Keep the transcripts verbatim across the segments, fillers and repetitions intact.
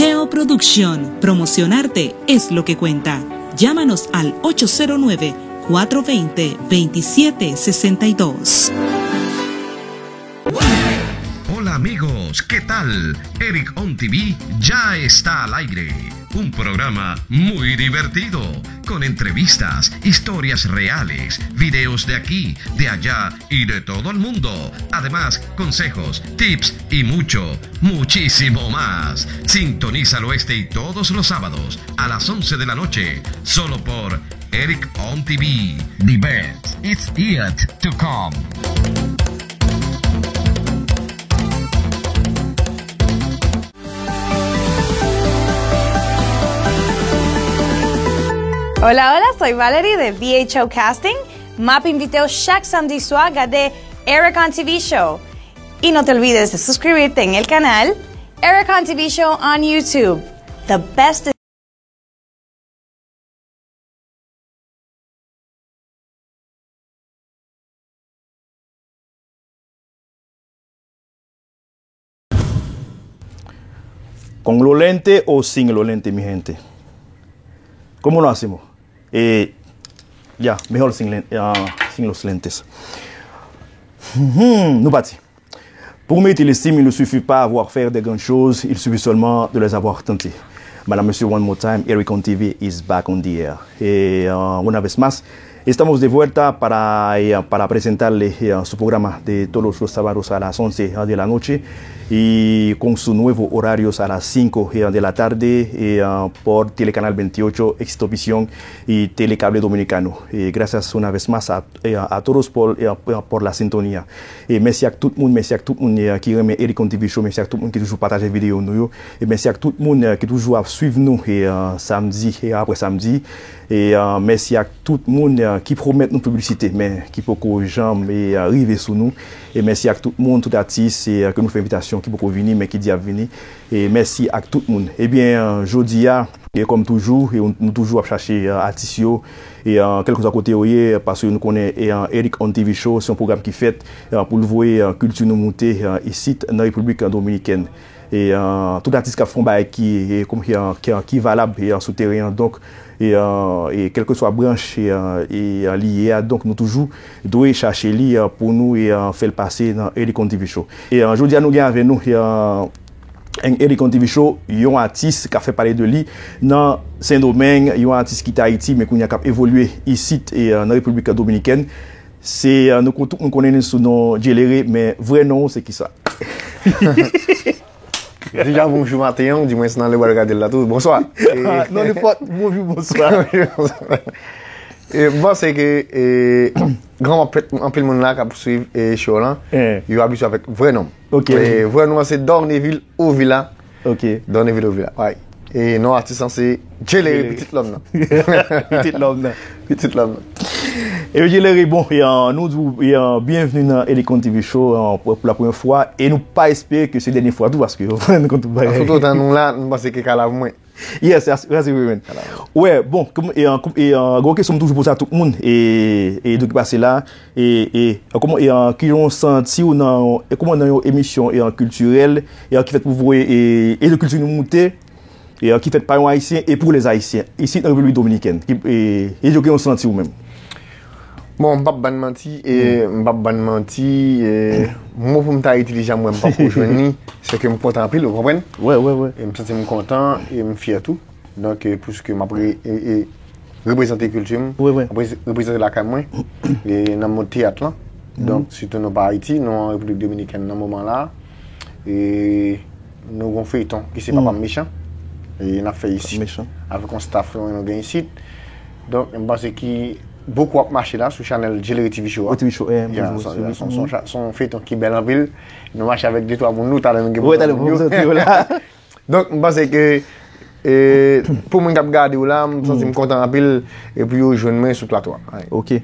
Leo Producción, promocionarte es lo que cuenta. Llámanos al ocho cero nueve, cuatro veinte, veintisiete sesenta y dos. Hola amigos, ¿qué tal? Eric On T V ya está al aire. Un programa muy divertido, con entrevistas, historias reales, videos de aquí, de allá y de todo el mundo. Además, consejos, tips y mucho, muchísimo más. Sintonízalo este y todos los sábados a las once de la noche, solo por Eric On T V. The best is yet to come. Hola, hola, soy Valerie de V H O Casting. M ap envite w chak samdi swa gade Eric on T V Show. Y no te olvides de suscribirte en el canal Eric on T V Show on YouTube. The best. Con lo lente o sin lo lente, mi gente. ¿Cómo lo hacemos? Eh, ya, mejor sin, len- ah, sin los lentes. Mhm, nou pati. Pour mériter l'estime, il ne suffit pas avoir faire des grandes choses, il suffit seulement de les avoir tentées. Madame, Monsieur, one more time, Eric on T V is back on the air. Et euh, una vez más, estamos de vuelta para, eh, para presentarle eh, su programa de todos los sábados a las once de la noche y con sus nuevos horarios a las cinco de la tarde eh, por Telecanal veintiocho, Exitopisión y Telecable Dominicano. Eh, gracias una vez más a, eh, a todos por, eh, por la sintonía. E mèsi ak tout moun, mèsi ak tout moun eh, ki renmen Eric on T V Show, mèsi ak tout moun ki toujou pataje videyo nou yo. E mèsi ak tout moun eh, ki toujou ap swiv nou e eh, samdi e apre samdi. E eh, mèsi ak tout moun eh, ki pwomèt nou piblisite, men ki poko janm e eh, rive sou nou. E mèsi ak tout moun, tout atis e eh, ke nou fè envitasyon ki poko vini, men ki di ap vini. E mèsi ak tout moun. Ebyen, eh, jodi a, e kòm toujou, e nou toujou ap chache eh, atis yo. E eh, kèlkeswa kote yo ye, paske nou konnen e eh, Eric on T V Show, se yon pwogram ki fèt eh, pou l voye eh, kilti nou moute eh, isit nan Repiblik Dominikèn. E eh, tout atis k ap fè yon bagay ki, eh, kòm ki, eh, ki, ki valab eh, sou teren an. Donk, e, eh, e kèlkeswa branch e, eh, e, eh, li ye a, donk nou toujou dwe chache li eh, pou nou e eh, fè l pase nan Eric on T V Show. E eh, jodi a nou gen avè nou e eh, Eric on T V Show, yon atis k ap fè pale de li nan Sendomeng, yon atis ki t Ayiti, men kounye a k ap evolye isit e eh, nan Repiblik Dominikèn. Se, eh, nou tout moun konnen li sou non Djelere, men vrè non w se kisa? Deja bonjou maten an, di mwens nan lè w al gade l la tou. Bonswa. Non, nenpòt, bonjou, bonswa. E, m panse ke e, gen anpil, anpil moun la k ap swiv e, show lan, Eh. Yo abitye avèk vrè non m. Ok. E, vrè non m se Dorneville Ovila. Ok. Dorneville Ovila, wi. E non atis lan se Djelere, Djelere. Pitit Lòm nan. Pitit Lòm nan. Pitit Lòm nan. E Djelere, bon, e, eh, nou di w e, eh, byenvni nan Eric on T V Show eh, pou, pou la premyè fwa. E nou pa espere ke se dènye fwa tou, paske nou konn tout bagay. Tout otan nou la, m panse ke ka la pou mwen. Yes, yes, yes, we win. Wè, bon, kòm, e, eh, kòm, e, eh, gwo kesyon m toujou poze a tout moun, e, e de ki pase la, e, e, eh, kòman, e, eh, ki jan w santi w nan, e kòman nan yon emisyon, e, eh, kiltirèl, e, eh, ki fèt pou voye, e, e de kilti nou moute, e, eh, ki fèt pa yon Ayisyen, e pou lèz Ayisyen, isit nan Repiblik Dominikèn, ki, e, e de ki jan w santi w menm? Bon, m p ap bann manti, e m p ap bann manti, e mo pou m ta itilize a mwen m poko jwenn li, se ke m kontan anpil, ou konprann? Wè, wè, wè. E m santi m kontan, e m fyè tou. Donk, e, puiske m ap re, e, e, reprezante kilti m, Wè, wè. m ap re, reprezante lakay mwen, e nan mond teyat lan. Donk, sitou nou pa Ayiti, nou an Repiblik Dominikèn nan moman la. E nou gon feyton ki se Papa m Mechan. E n ap fè isit. Mechan. Avèk yon staff nou, nou gen isit. Donk, m panse ki bokou ap mache la sou chanèl Djelere T V Show a. Wè, T V Show, eh, Ya, bonjou, son, bonjou. son, son, cha- son feyton ki bèl anpil. Nou mache avèk de twa moun nou, talè nou gen Wè, talè moun yo. Pou soti yo la. Donk, m panse ke e, pou moun k ap gade w la, m santi m kontan anpil e pou yo jwenn mwen sou plato a. Ay. Ok.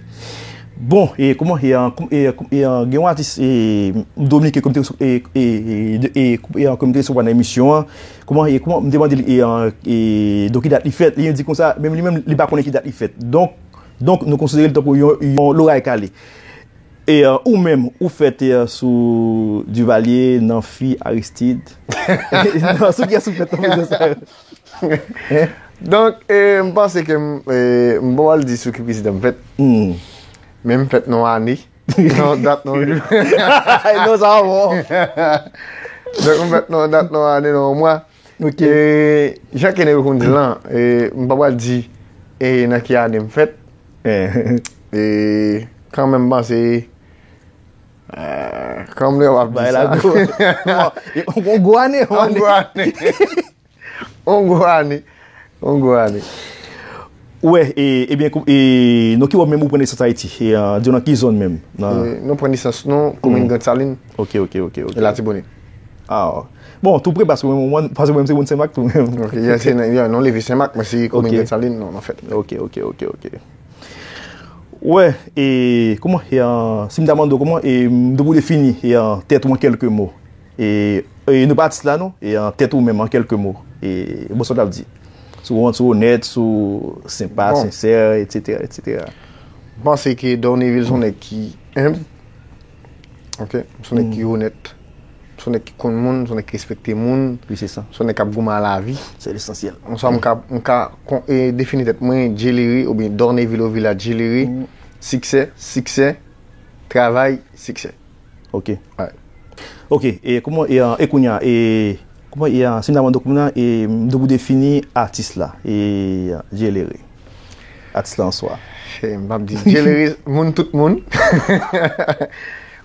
Bon, e kòman e, eh, kòm- e, eh, kòm- e, eh, gen yon atis e, dominiken kòm te e, e, e, de- e, e, eh, kòm te resevwa nan emisyon an. Kòman e kòman m te mande li e, eh, e donk ki dat li fèt, li di konsa, menm li menm li pa konnen ki dat li fèt. Donk donk nou konsidere l tankou yon, yon loray kale. E euh, ou menm, ou fèt euh, sou Duvalier, Nanfi, Aristide. Non, sou kiyès ou fèt nan prezidan sa yo? Donk, e, m panse ke m, e, m pa pral di sou ki prezidan m fèt. Hmm. Men m fèt nan ane. Non, dat nan jou. Non, sa bon. Donk, m fèt nan dat nan ane, nan mwa. Ok. E, jan ke nèg yo konn di lan, e, m pa pral di e, nan ki ane m fèt. Eh, E, kanmenm, m panse, e, kanmenm, m ap di Bay sa. la go. On gwo ane, on On ane. gwo ane. On gwo ane. On gwo ane. Wè, e, ebyen, kou- e, nan ki wòm menm ou pran nesans Ayiti? E, euh, di nan ki zòn menm? Nan- E, nou pran nesans nou, komin Grand Saline, Ok, ok, ok, ok. e Latibonit. Ah. Bon, tou pre, paske mwen, mwen, paske mwen, se moun Senmak tou menm. Ok, ya, se nan, ya, nou leve Senmak, men se komin Ok. Grand Saline, nou, nou fèt. Ok, ok, ok, ok. Wè, e, kòman, e, euh, si m ta mande w, kòman, e, m, pou defini, e, euh, tèt ou an kèlke mo. E, e nou pa atis la, non? E, euh, tèt ou menm an kèlke mo. E, bon, sa w t ap di. Si w, si w onèt, si w senpa, Bon. sensè, etsetera, etsetera. M panse ke Dornevil se yon nèg ki enb. Ok? Se yon nèg ki onèt. Se yon nèg ki konn moun, se yon nèg ki respekte moun, Wi, se sa. se yon nèg k ap goumen a lavi. Se lesansyèl. Konsa, m ka, m ka kon, e, defini tèt mwen, Djelere, oubyen Dornevil Ovila Djelere, siksè, siksè, travay, siksè. Ok. Alright. Ok, e kòman, e, euh, e kounye a, e, kòman, e, euh, si m ta mande w kounye a, e, m, pou defini atis la, e, euh, Djelere. Atis la an swa. E, m ap di, Djelere, moun tout moun.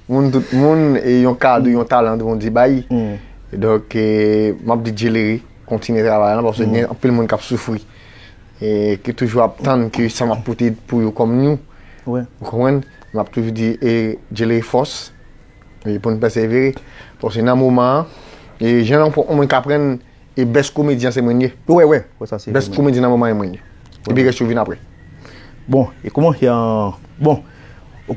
Moun tout moun, e yon kado, yon talan Bondye bay. Mm. Donk, e, m ap di Djelere, kontinye travay la, paske gen anpil moun k ap soufri. E ki toujou ap tann ke sa m ap pote pou yo kòm nou. Wè. Ou konprann? M ap toujou di, e, Djelere fòs, e pou n pèsevere. Paske nan moman an, e jan yon, yon moun ka pran, e best komedyen se mwen ye. Wè, wè. Wè, sa se Best komedyen nan moman an mwen ye. Epi rès yo vin apre. Bon, e kòman, e, euh, bon,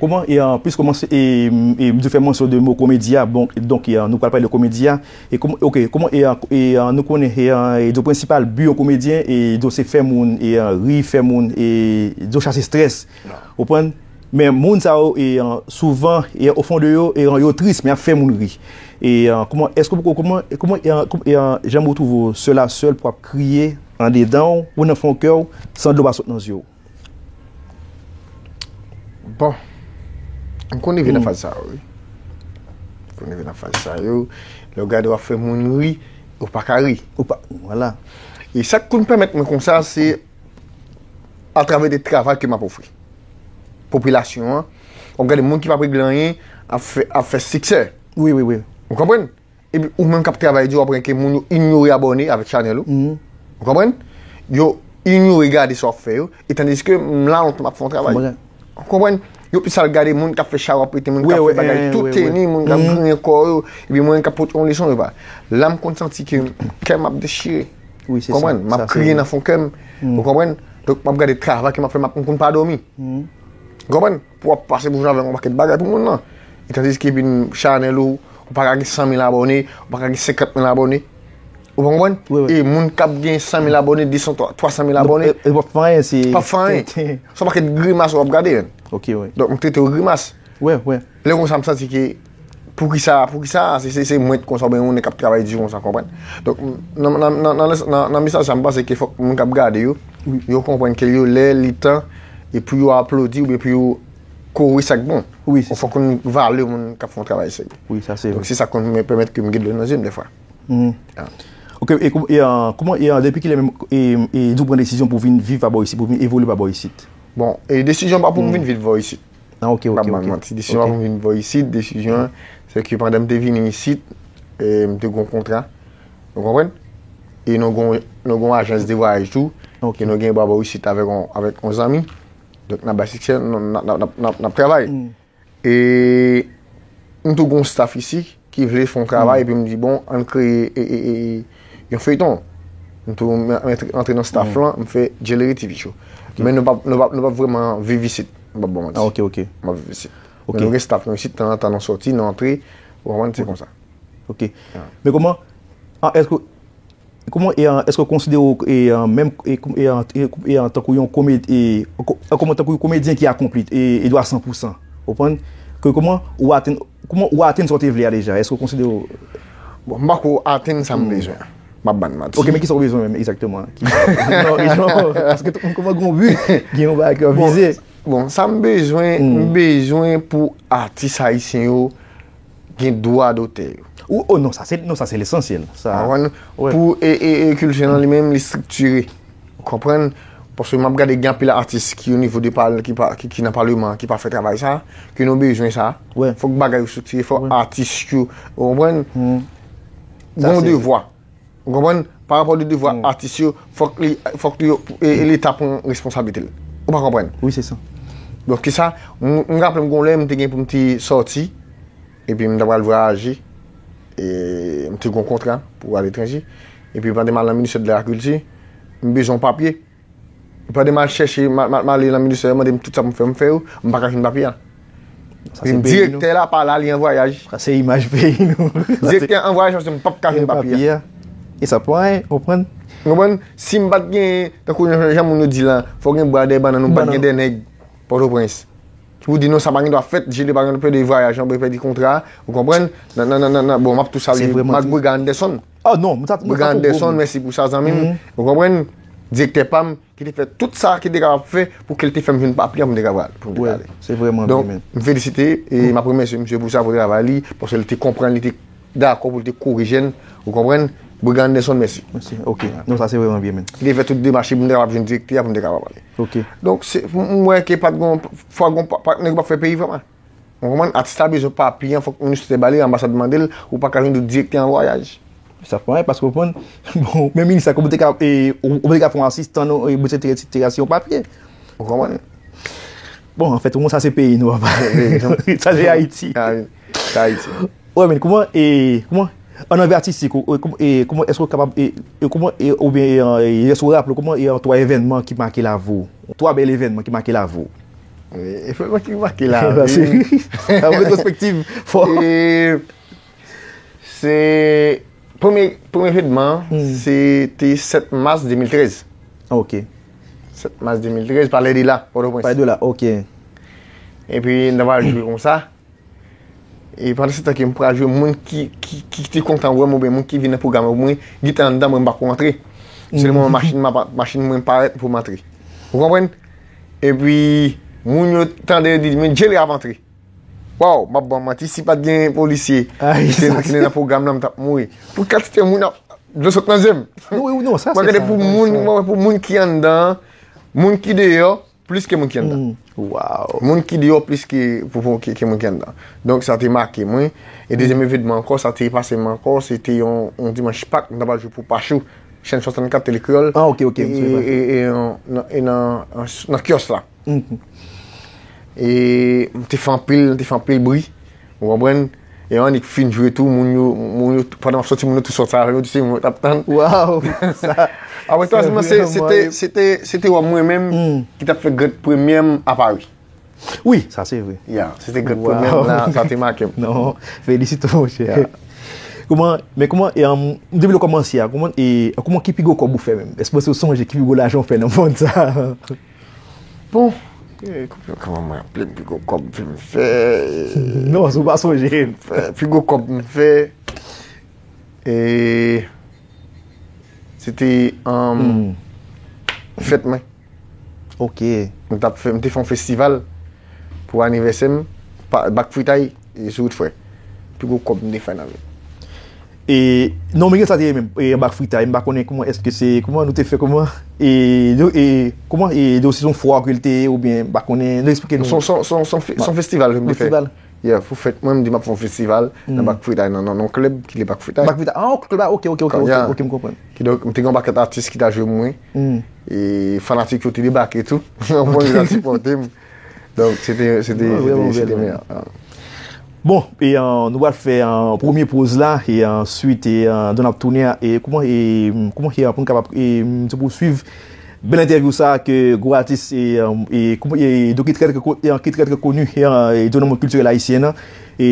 kòman, e, euh, plis kòman se, e, e, m di fè mansyon de mo komedi a, bon, donk, e, euh, nou pral pale de komedi a, e kòman, ok, kòman, e, euh, e, euh, nou konnen, e, euh, e, de prensipal bi yon komedyen, e, de se fè moun, e, euh, ri, fè moun, e, de chase strès, ou konprann? Men moun sa yo, e, euh, souvan, e, o fon de yo, e, euh, yo tris, men y ap fè moun ri. E, euh, kòman, èske ou, kòman, e, kòman, e, euh, kòman, e, euh, janm ou twouve w sèl a sèl pou ap kriye andedan w, ou nan fon kè w, san dlo pa sot nan zye w? Bon. M konn rive nan faz sa yo, wi. M konn rive nan faz sa yo. Lè w gade w ap fè moun ri, ou pa ka ri. Ou pa, vwala. E sa k konn pèmèt mwen konsa, se atravè de travay ke m ap ofri popilasyon an. W ap gade moun ki pa regle anyen ap fè, ap fè siksè. Wi, wi, wi. Ou konprann? Epi ou menm k ap travay di, w ap wè ke moun yo inyore abòne avèk chanèl ou. Mhm. Ou konprann? Yo inyore gade sa w ap fè yo. E tandiske m la lontan m ap fè yon travay. Mwen- Ou konprann? Yo plis al gade moun k ap fè chawapete, moun k Wi, ap wi, fè bagay eh, tou wi, wi. teni, moun k ap Mhm. griyen kò yo, epi mwen k ap pote yon leson yo pa. La m konn santi ke kè m ap dechire. Wi, se Konprann? sa. M Sa ap se kriye nan fon kè m. Ou konprann? Donk m ap gade travay ke m ap fè, m ap, m konn pa dòmi. Mhm. Ou konprann? Pou w ap pase pou w avè yon pakèt bagay pou moun nan. E tandiske epi chanèl ou, ou pa ka gen san mil abòne, ou pa ka gen senkant mil abòne. Ou konprann? Wi, wi. E moun k ap gen san mil abòne, de san, twa san mil abòne, E, e w ap fè anyen, se pa fè anyen. Se yon pakèt grimas w ap gade, menn. Ok, wi. Donk m trete yo grimas. Wè, wè. Lè konsa m santi ke poukisa, poukisa, se, se, se mwen konsa, oubyen yon nèg k ap travay di konsa, konprann. Donk nan, nan, nan, nan, nan, nan mesaj sa, m panse ke fòk moun k ap gade yo, yo konprann ke yo lè li tan, e pou yo aplodi, oubyen pou yo kore sa k bon. Wi, se Ou fòk konn valè moun k ap fè yon travay serye. Wi, sa se Donk vre. Se sa k konn pèmèt ke m gen dlo nan zye m defwa. Mhm. Ok, e, kòm- e, euh, kòman, e, euh, depi kilè menm, e, e, di w pran desizyon pou vin viv pa bò isit, pou vin evolye pa bò isit? Bon, e desizyon pa pou m vin viv bò isit. Ah, ok, M ok, pap ok. manti. Desizyon pa pou m vin bò isit, desizyon an, se ke pandan m te vini isit, e, m te gen yon kontra. Ou konprann? E nou gen, nou gen yon ajans de vwayaj tou. Ok. E nou gen bò isit avèk yon, avèk yon zanmi. Donk n ap bay siksè, n ap, n ap, n ap, n ap, n ap travay. Mm. E m tou gen yon staff isi ki vle fè yon travay, epi m di, bon, ann kreye e, e, e, e, yon feyton. M tou m antre, antre nan staff lan, m fè Djelere T V Show. Men nou p ap, nou p ap, nou p ap vrèman viv isit. M p ap ba w manti. Ah, ok, ok. M ap viv isit. Ok. Men nou gen staff nou isit, tanzantan nou soti, nou antre, ou konprann, se konsa. Ok. Men kòman, ah, èske, kòman, e, ah, èske w konsidere w, e, ah, menm, e, e, e, e, tankou yon komedi, e, ko- kòman tankou yon komedyen ki akonpli, e, e dwa san pou san, ou konprann? Ke kòman ou atenn, kòman ou atenn sa w te vle a deja? Èske ou konsidere w... Bon, m pako atenn sa m bezwen. M ap ban n manti. Ok, men kisa w bezwen menm egzakteman? Ki... Non, non, paske tout moun kòman gen yon bi, gen yon bagay ke w ap vize. Bon, sa m bezwen, m bezwen pou atis ayisyen yo gen dwa dotè yo. Ou, oh non, sa se, non, sa se lesansyèl. Sa, pou e, e, e kilti an li menm, li striktire. Ou konprann? Paske m ap gade gen anpil atis ki o nivo de pal-, ki pa, ki, ki nan paleman, ki pa fè travay sa, ke nou bezwen sa. Fòk bagay yo striktire, fòk atis yo, ou konprann? Gen yon devwa. Ou konprann? Pa rapò de devwa atis yo, fòk li, fòk li, e, e Leta pran responsablite l. Ou pa konprann? Wi, se sa. Donk, ki sa, m, m raple m gon lè m te gen pou m te sòti, epi m ta pral vwayaje, e m te gon kontra pou aletranje, epi pandan m al nan ministè de la kilti, m bezwen yon papye. Pandan m al chèche, m, m, m ale nan ministè, yo mande m tout sa pou m fè, m fè yo, m pa ka jwenn papye a. Epi direktè la pa la, li an vwayaj. Sa se imaj peyi nou. Direktè an vwayaj, paske m p ap ka jwenn papye a. E sa pa anyen, konprann? Konprann? Si m pa t gen, tankou jan, jan moun yo di la, fò gen bwa dèyè bannann, ou pa t gen dèyè nèg Pòtoprens. Ki pou di non, sa pa gen dwa fèt, Jele pa gen dwa pèdi vwayaj, anben pèdi kontra, ou konprann? Nan, nan, nan, nan, nan, bon, m ap tou salye Marc Brega Anderson. Oh non, m ta... Brega Anderson, mèsi pou sa, zanmi m. Ou konprann? Direktè pa m, ki te fè tout sa ki te kapab fè pou ke l te fè m jwenn papye pou m te kapab, pou m te ka ale. Se vrèman byen, men. Donk, m felisite e m ap remèsye misye pou sa, pou travay li, paske l te konprann, li te dakò pou l te korije n, ou konprann? Brega Anderson, mèsi. Mèsi. Ok. Non, sa se vrèman byen, men. Ki te fè tout demach pou m te kapab jwenn direktè a, pou m te kapab ale. Ok. Donk, se, m, m wè ke pa t gon, fò gon pa, pa, nèg pa fè peyi vrèman. Ou konprann? Atis la bezwen papye an, fòk ministè ba li, anbasad mande l, ou pa ka jwenn direktè an vwayaj. Sa pa anyen, paske ou konprann, bon, men minis la, kòman ou te ka, e, ou, ou te ka fè yon asistan, non, e, etsetera, etsetera, se yon papye. Ou konprann? Bon, anfèt, ou konn sa se peyi nou, papa. Sa se Ayiti. Sa Ayiti. Wè, men kòman, e, kòman, an anvi atistik, ou, e, kòman, e, kòman, èske ou kapab, e, e, kòman, e, oubyen, e, e, èske ou raple, kòman, e, an twa evènman ki make lavi w? Twa bèl evènman ki make lavi w? E, evènman ki make lavi m. An retwospektiv, fò. E, se, premye, premye evènman, se te sèt mas de mil trèz. Ok. Sèt mas de mil trèz, Palè de la, Pòtoprens. Palè de la, ok. Epi, n t ap al jwe konsa. E pandan se tan ke m pral jwe, moun ki, ki, ki te kontan wè m oubyen moun ki vin nan pwogram la pou mwen, gita anndan, mwen m pa ko antre. Sèlman machin, machin mwen parèt pou m antre. Ou konprann? Epi, moun yo tande yo di, men Jele ap antre. Waw, m ap ba w manti, si pa t gen polisye ki te, ki te nan pwogram nan, m t ap mouri. Pou kantite moun ap, dlo sot nan zye m. Mwen gade pou moun, mwen wè pou moun ki anndan, moun ki deyò, plis ke moun ki anndan. Moun ki deyò plis ke, pou, pou, ke, ke moun ki anndan. Donk, sa te make mwen. E dezyèm evènman ankò, sa te pase m ankò, se te yon, yon dimanch Pak, m t ap al jwe pou Pachou, chèn swasannkat, Tele Kreyòl. Ah, ok, ok. E, e, e, e, nan, e nan, nan, nan kyòs la. E m te fè anpil, m te fè anpil bri. Ou konprann? E annik fin jwe tou, moun yo, moun yo, pandan m ap sòti, moun yo tou sòti avè m, yo tou se moun yo t ap tann. Waw! Apre twazyèm nan, se, se te, se te, se te wè mwen menm ki t ap fè grand premyè m a Pari. Wi, sa se vre. Ya, se te grand premyè m la, sa te make m. Non, felisite w, monchè. Kòman, men kòman, e, m, depi lè w kòmanse a, kòman, e, kòman ki pi gwo kòb ou fè menm? Èske w sonje ki pi gwo lajan w fè nan mond sa? Bon, e, kòman mwen raple m pi gwo kòb m fè? Non, si w pa sonje. Fè, pi gwo kòb m fè, e, se te, um, fèt mwen. Ok. M t ap fè, m te fè yon festival pou anivèsè m, pa, bak fritay, e, sou wout frè. Pi gwo kòb m te fè nan vi m. E, non, men gen sa te ye menm, e, bak fritay, m pa konnen kòman, èske se, kòman nou te fè, kòman, e, nou, e, kòman, e, nou, se yon fwa ke l te ye, oubyen, m pa konnen, nou eksplike nou. Se yon, se yon, se yon fe-, se yon festival ke m te fè. Festival? Yeah, pou fèt, mwen, m di m ap fè yon festival nan bak fritay, nan, nan, nan yon klèb ki le bak fritay. Bak fritay, ah, ok, ok, ok, ok, ok, m konprann. Kidonk, m te gen yon pakèt atis ki ta jwe mwen. E fanatik yo te debake tou. Bon, yo t al sipòte m. Donk, se te, se te, se te, se te meyè. Bon, e, e, nou pral fè, e, premye poz la, e answit, e, e, lè n ap tounen, e kòman, e, kòman, e, pou n kapab, e, m, te pouswiv bèl entèvyou sa ke gwo atis, e, e, e, kòman, e, donk, ki trè, trè ko-, e, ki trè, trè koni, e, e, nan mond kiltirèl ayisyen an, e,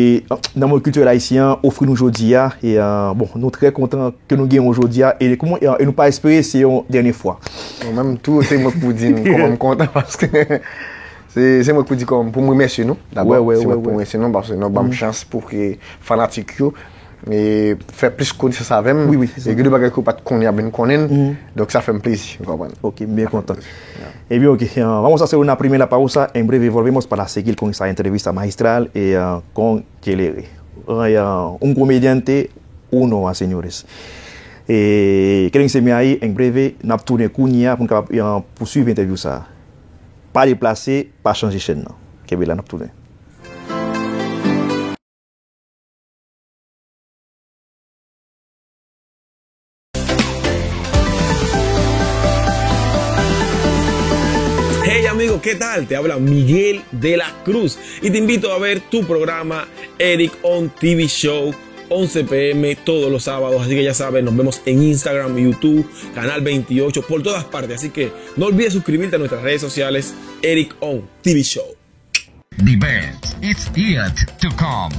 nan mond kiltirèl ayisyen an, ofri nou jodi a, e, e, bon, nou trè kontan ke nou genyen w jodi a, e kòman, e, e nou pa espere se yon dènye fwa. Bon, menm tou, se mwen k pou di n kòman m kontan, paske Se, se mwen k pou di kòm, pou m remèsye nou, dabò. Wè, wè, se mwen k pou remèsye nou, paske nou ban m chans pou ke fanatik yo e fè plis konesans avè m. Wi, wi, se sa. E gen de bagay ke yo pa t konnen, y ap vin konnen l. Donk, sa fè m plezi, w konprann. Ok, m byen kontan. Ebyen, ok. Vamos a hacer una primera pausa. En breve volvemos para seguir con esta entrevista magistral, eh, con Djelere. Eh, un comediante, uno a, señores. Eh, quédense ahí, en breve, n ap tounen kounye a pou n kapab, eh, pouswiv entèvyou sa a. Pa deplase, pa chanje chèn nan. Kenbe la, n ap tounen. Hey amigo, ¿qué tal? Te habla Miguel de la Cruz y te invito a ver tu programa Eric On T V Show, once p m todos los sábados. Así que ya saben, nos vemos en Instagram, YouTube, Canal veintiocho, por todas partes. Así que no olvides suscribirte a nuestras redes sociales, Eric On T V Show. The best is yet to come.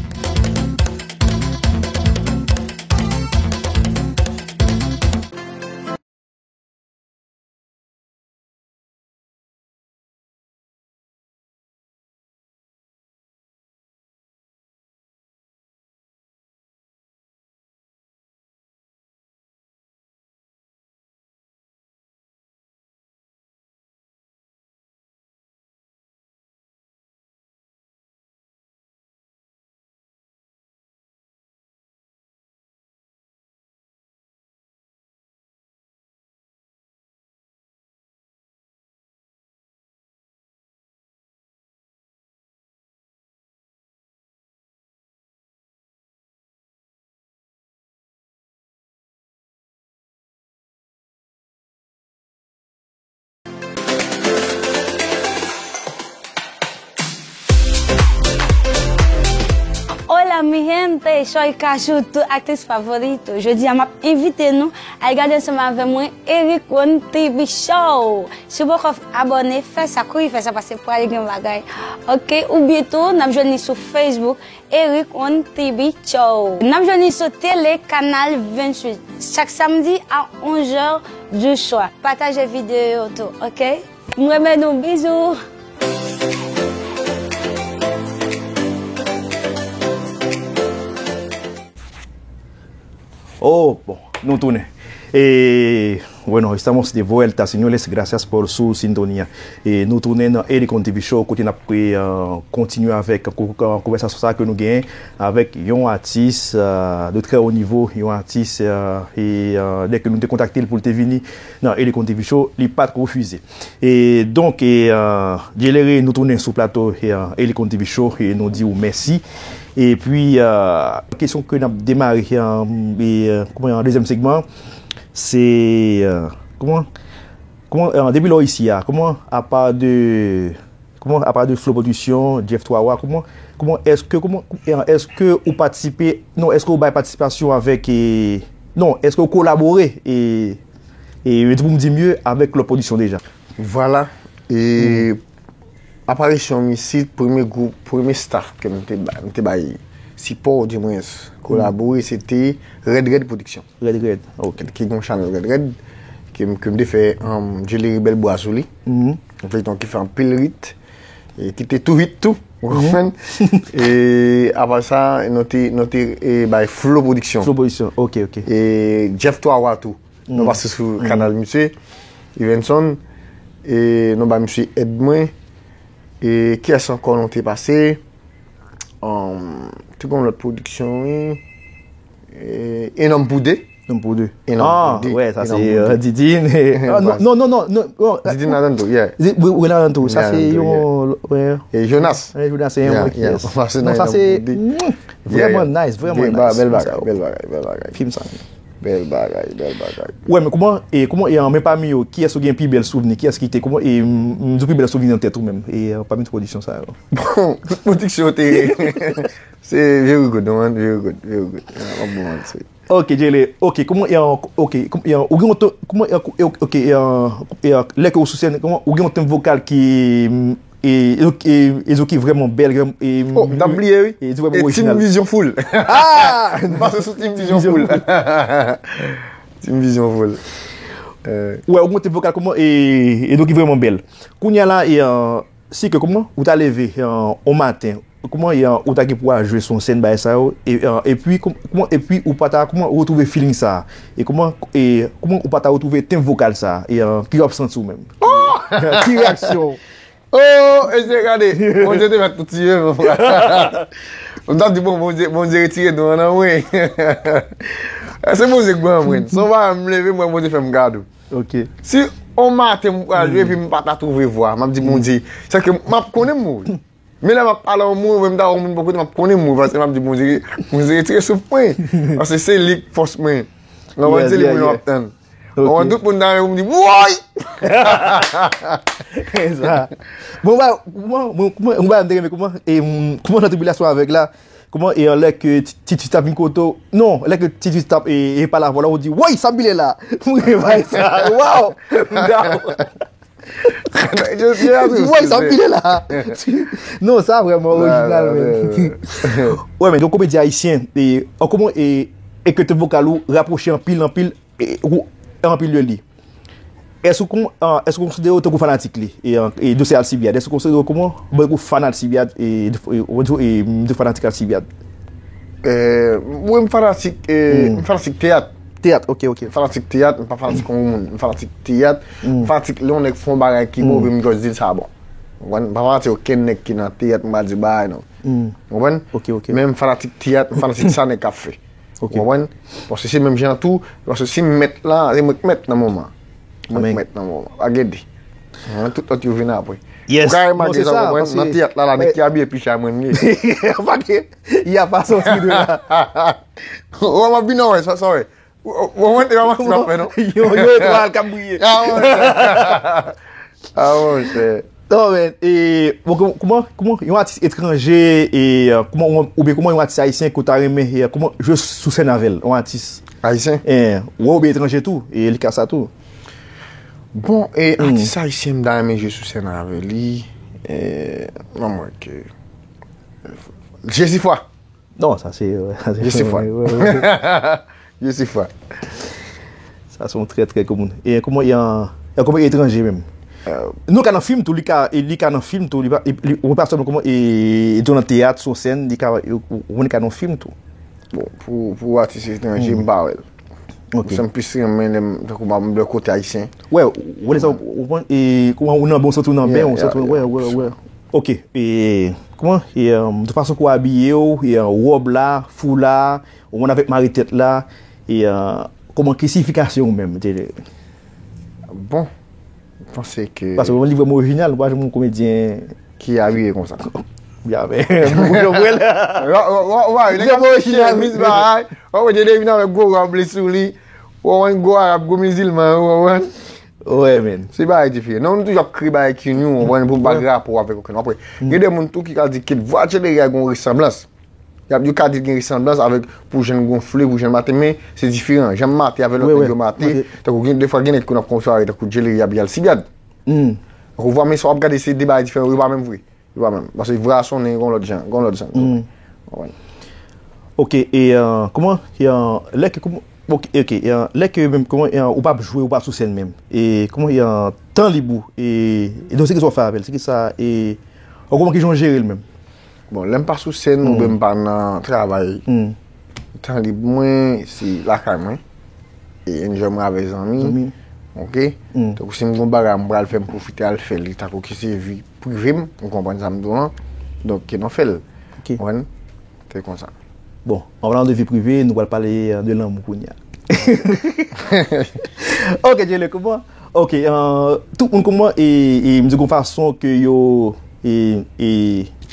Hola mi gente, soy Casu, tu actriz favorito. Jodi a m ap envite nou al gade ansanm avè mwen Eric One T V Show. Si w poko abòne, fè sa, kouri fè sa, paske pral gen bagay. Ok, oubyen tou, n ap jwenn li sou Facebook, Eric One T V Show. N ap jwenn li sou tele Kanal venntuit, chak samdi a onz è di swa. Pataje videyo yo tou, ok? M renmen nou, bizou! Oh, bon, nou tounen. E, bueno, estamos de vuelta, señores. Gracias por su sintonía. E nou tounen nan Eric On T V Show, kote n ap, e, kontinye avèk ko-, ko-, konvèsasyon sa ke nou genyen avèk yon atis, e, de très haut niveau, yon atis, e, e, e, dèke nou te kontakte l pou l te vini nan Eric On T V Show, li pa t refize. E donk, e, e, Djelere, nou tounen sou plato, e, e, Eric On T V Show, e nou di w mèsi. Epi, e, kesyon ke n ap demare, e, e, kouman, an dezyèm segman, se, e, kouman, kouman, e, depi lè w isi a, kouman, apa de, kouman, apa de Flow Production, Jeff Twawa, kouman, kouman, èske, kouman, e, èske ou patisipe, non, èske ou bay patisipasyon avèk, e, non, èske ou kolabore, e, e, yo di pou m di mye, avèk lòt pwodiksyon deja? Vwala. E aparisyon m isit, premye gwoup, premye staff ke m te ba-, m te bay sipò, oudimwens kolabore, se te Red Red Production. Red Red, ok. Ki gen yon chanèl Red Red, ke m, ke m te fè, um, Djelere Bèlbwa sou li. Yon feyton ki fè anpil rit, e ki te tou hit tou, ou konprann? E apa sa, nou te, nou te, e, bay Flow Production. Flow Production, ok, ok. E Jeff Twawa tou. Nou pase sou kanal misye, Evenson, e nou ba misye èd mwen. E kiyès ankò nou te pase? Um, te gon lòt pwodiksyon, wi. E, Un Homme pour Deux. Un Homme pour Deux. Un Homme pour Deux. Ah, wè, sa se, euh, Didine. E, ah, non, non, non, non, non, oh, Didine ladan tou, yeah. Wi, wi, ladan tou. Sa se yon, wè. E Jonas. Wè, Jonas, se yon, yeah, yeah. Non, sa se, mm, vrèman nice, vrèman nice. Bèl bagay, bèl bagay, bèl bagay. Fim sa. Bèl bagay, bèl bagay. Wè, men kouman, e, kouman, e, men pami yo, kiyès ou gen pi bèl souvni? Kiyès ki te, kouman, e, m, m di w pi bèl souvni nan tèt ou menm? E, e, pami tout pwodiksyon sa yo. Bon, tout pwodiksyon te, se very good, man, very good, very good. Ah, bon, man, se. Ok, Djele, ok, kouman, e, ok, kouman, e, ou gen yon ton, kouman, e, e, ok, e, e, lè ke ou sou sèn, kouman, ou gen yon tenb vokal ki, e, e, e, e ki vrèman bèl, vrèman, e, oh, m t ap bliye, wi. E, di vrèman orijinal. Team Vision Full. Ah! M pase sou Team Vision Full. Team Vision Full. Euh. Wè, ou gen yon tenb vokal kouman, e, e donk ki vrèman bèl. Kounye a la, e, euh, Si ke kouman ou ta leve yon maten, kouman ou ta gen pou al jwe sou yon sèn bagay sa yo, epi kouman, epi ou pa ta kouman ou retwouve feeling sa, e kouman, e kouman ou pa ta retwouve tenb vokal sa, e ki w ap santi w menm? Ki reyaksyon? Oh, e se gade, Bondye te mèt pou tiye m, frè. M t ap di, bon, Bondye, Bondye retire dwa nan mwen. Se Bondye k ban mwen. Se yon bagay m leve, m wè Bondye fè m kado. Si yon maten m pral jwe epi m pa ta twouve vwa, m ap di Bondye, sèke m ap konnen m mouri. Men lè m ap pale an mouri, mwen m ta wè yon moun bò kote m ap konnen m mouri, paske m ap di Bondye, Bondye retire souf mwen. Paske se li k fòs mwen. Ou konprann? Se li mwen ap tann. Ou konprann? Tout moun ta wè m di, woy! Bon, ba, kouman, kouman, kouman, kouman, kouman nan tribilasyon avèg la, kouman, e lè ke Titus t ap vin kote w, non, lè ke Titus t ap e, e pale avè w la, ou di, woy, sa m pile la! Mwen bay sa, waw! M dakò. Woy, sa m pile la! Non, sa vrèman orijinal, men. Wè, men, yon komedyen ayisyen, e, an kòman, e, e ke ton vokal ou rapwoche anpil, anpil, e, ou, anpil de li. Èske ou, èske ou konsidere w tankou fanatik li, e, e, de se Alcibiade? Èske ou konsidere w kòman, bon, tankou fan Alcibiade, e, de, e, ou di, e, de fanatik Alcibiade? Wi, m fanatik, e, m fanatik teyat. Teyat, ok, ok. M fanatik teyat, m pa fanatik yon moun. M fanatik teyat, m fanatik lè yon nèg fè yon bagay ki move, m just di l sa bon. Ou konprann? M pa fanatik okenn nèg ki nan teyat, m pa di bagay non. Ou konprann? Ok, ok. Men m fanatik teyat, m fanatik sa nèg ap fè. Ou konprann? Paske se menm jan tou, paske si m mèt la, se mwen k mèt nan moman. Mwen k mèt nan moman. Pa gen de. Tout lòt yo vin apre. Ou ka remake sa, ou konprann? Nan teyat la, la, nèg ki abiye pi chè a mwen m ye. Pa gen, y a pa sòti de la. Ou wè m ap vin, ou wè sa, sa wè. Ou wè, ou wè, ou wè, m ap fè non. Yo, yo, etwal k ap briye. Non, men, e, bon, kouman, kouman yon atis etranje, e, kouman, oubyen kouman yon atis ayisyen ke w ta renmen, e, kouman jwe sou sèn avè l, yon atis ayisyen, e, wè, oubyen etranje tou, e li ka sa tou. Bon, e, atis ayisyen m ta renmen jwe sou sèn avè li, e, non, mwen ke, Jesifwa. Non, sa se. Jesifwa. Jesifwa. Sa se yon trè, trè gwo moun. E kòman, e kòman etranje menm? Nou ka nan fim tou, li ka, li ka nan fim tou, li pa, li, ou pa sèlman kòman, e, e tou nan teyat, sou sèn, li ka, ou, ou ka nan fim tou. Bon, pou, pou atis etranje, m pa wè l. Ok. Sa m plis renmen lè m, tankou m bò kote ayisyen. Wè, ou wè sa, ou, ou, e, kòman ou nan bon, santi w nan ben, ou santi w, wè, wè, wè. Ok, e, kòman, e, de fason ke w abiye w, e, wòb la, foula, ou konn avèk mare tèt la, e, kòman, ki siyifikasyon ou menm, te. Bon, m panse ke. Paske ou li vrèman orijinal, ou pa janm wè yon komedyen ki abiye konsa. Ya, men, ou janm wè l. Li vrèman orijinal. Chemiz bagay, w ap wè Dede vin avèk gwo wòb li sou li, w ap wè gwo arab, gwo mizilman, w ap wè. Wè, men. Se bagay diferan. Non, nou toujou ap kreye bagay ki nou, w konprann, pou pa gen rapò avèk okenn. Apre, gen de moun tou ki ka di ke vwa Djelere a gen yon resanblans. Y ap, yo ka di gen resanblans avèk pou jèn gonfle, pou jèn mate, men se diferan. Jan m mate avè lòt nèg yo mate, tankou gen, defwa gen nèg ki konn ap fè yon sware, tankou Djelere abiye Alcibiade. Tankou vwa, men sa w ap gade se de bagay diferan, yo pa menm vre. Yo pa menm. Paske vwa a sonnen yon lòt jan, yon lòt jan. Ou konprann? Ok, e, e, kòman, e, e, lè ke, kòman, ok, ok, e, e, lè ke menm, kòman, e, e, ou p ap jwe, ou p ap sou sèn menm. E, kòman, e, e, tan lib ou, e, e, donk, se kisa w fè avè l, se kisa, e, ou kòman, kijan w jere l menm? Bon, lè m pa sou sèn, oubyen m pa nan travay, tan lib mwen, se lakay mwen. E enjoy mwen avèk zanmi. Ok? Tankou si m gen yon bagay, m pral fè, m pwofite al fè li, tankou ki se vi prive m, ou konprann sa m di w lan. Donk, ke nou fè l. Ok. Ou konprann? Se konsa. Bon, an palan de vi prive, nou pral pale, e, de lanmou kounye a. Ok, Djele, kòman? Ok, e, tout moun kòman, e, e, m di gon fason ke yo, e, e,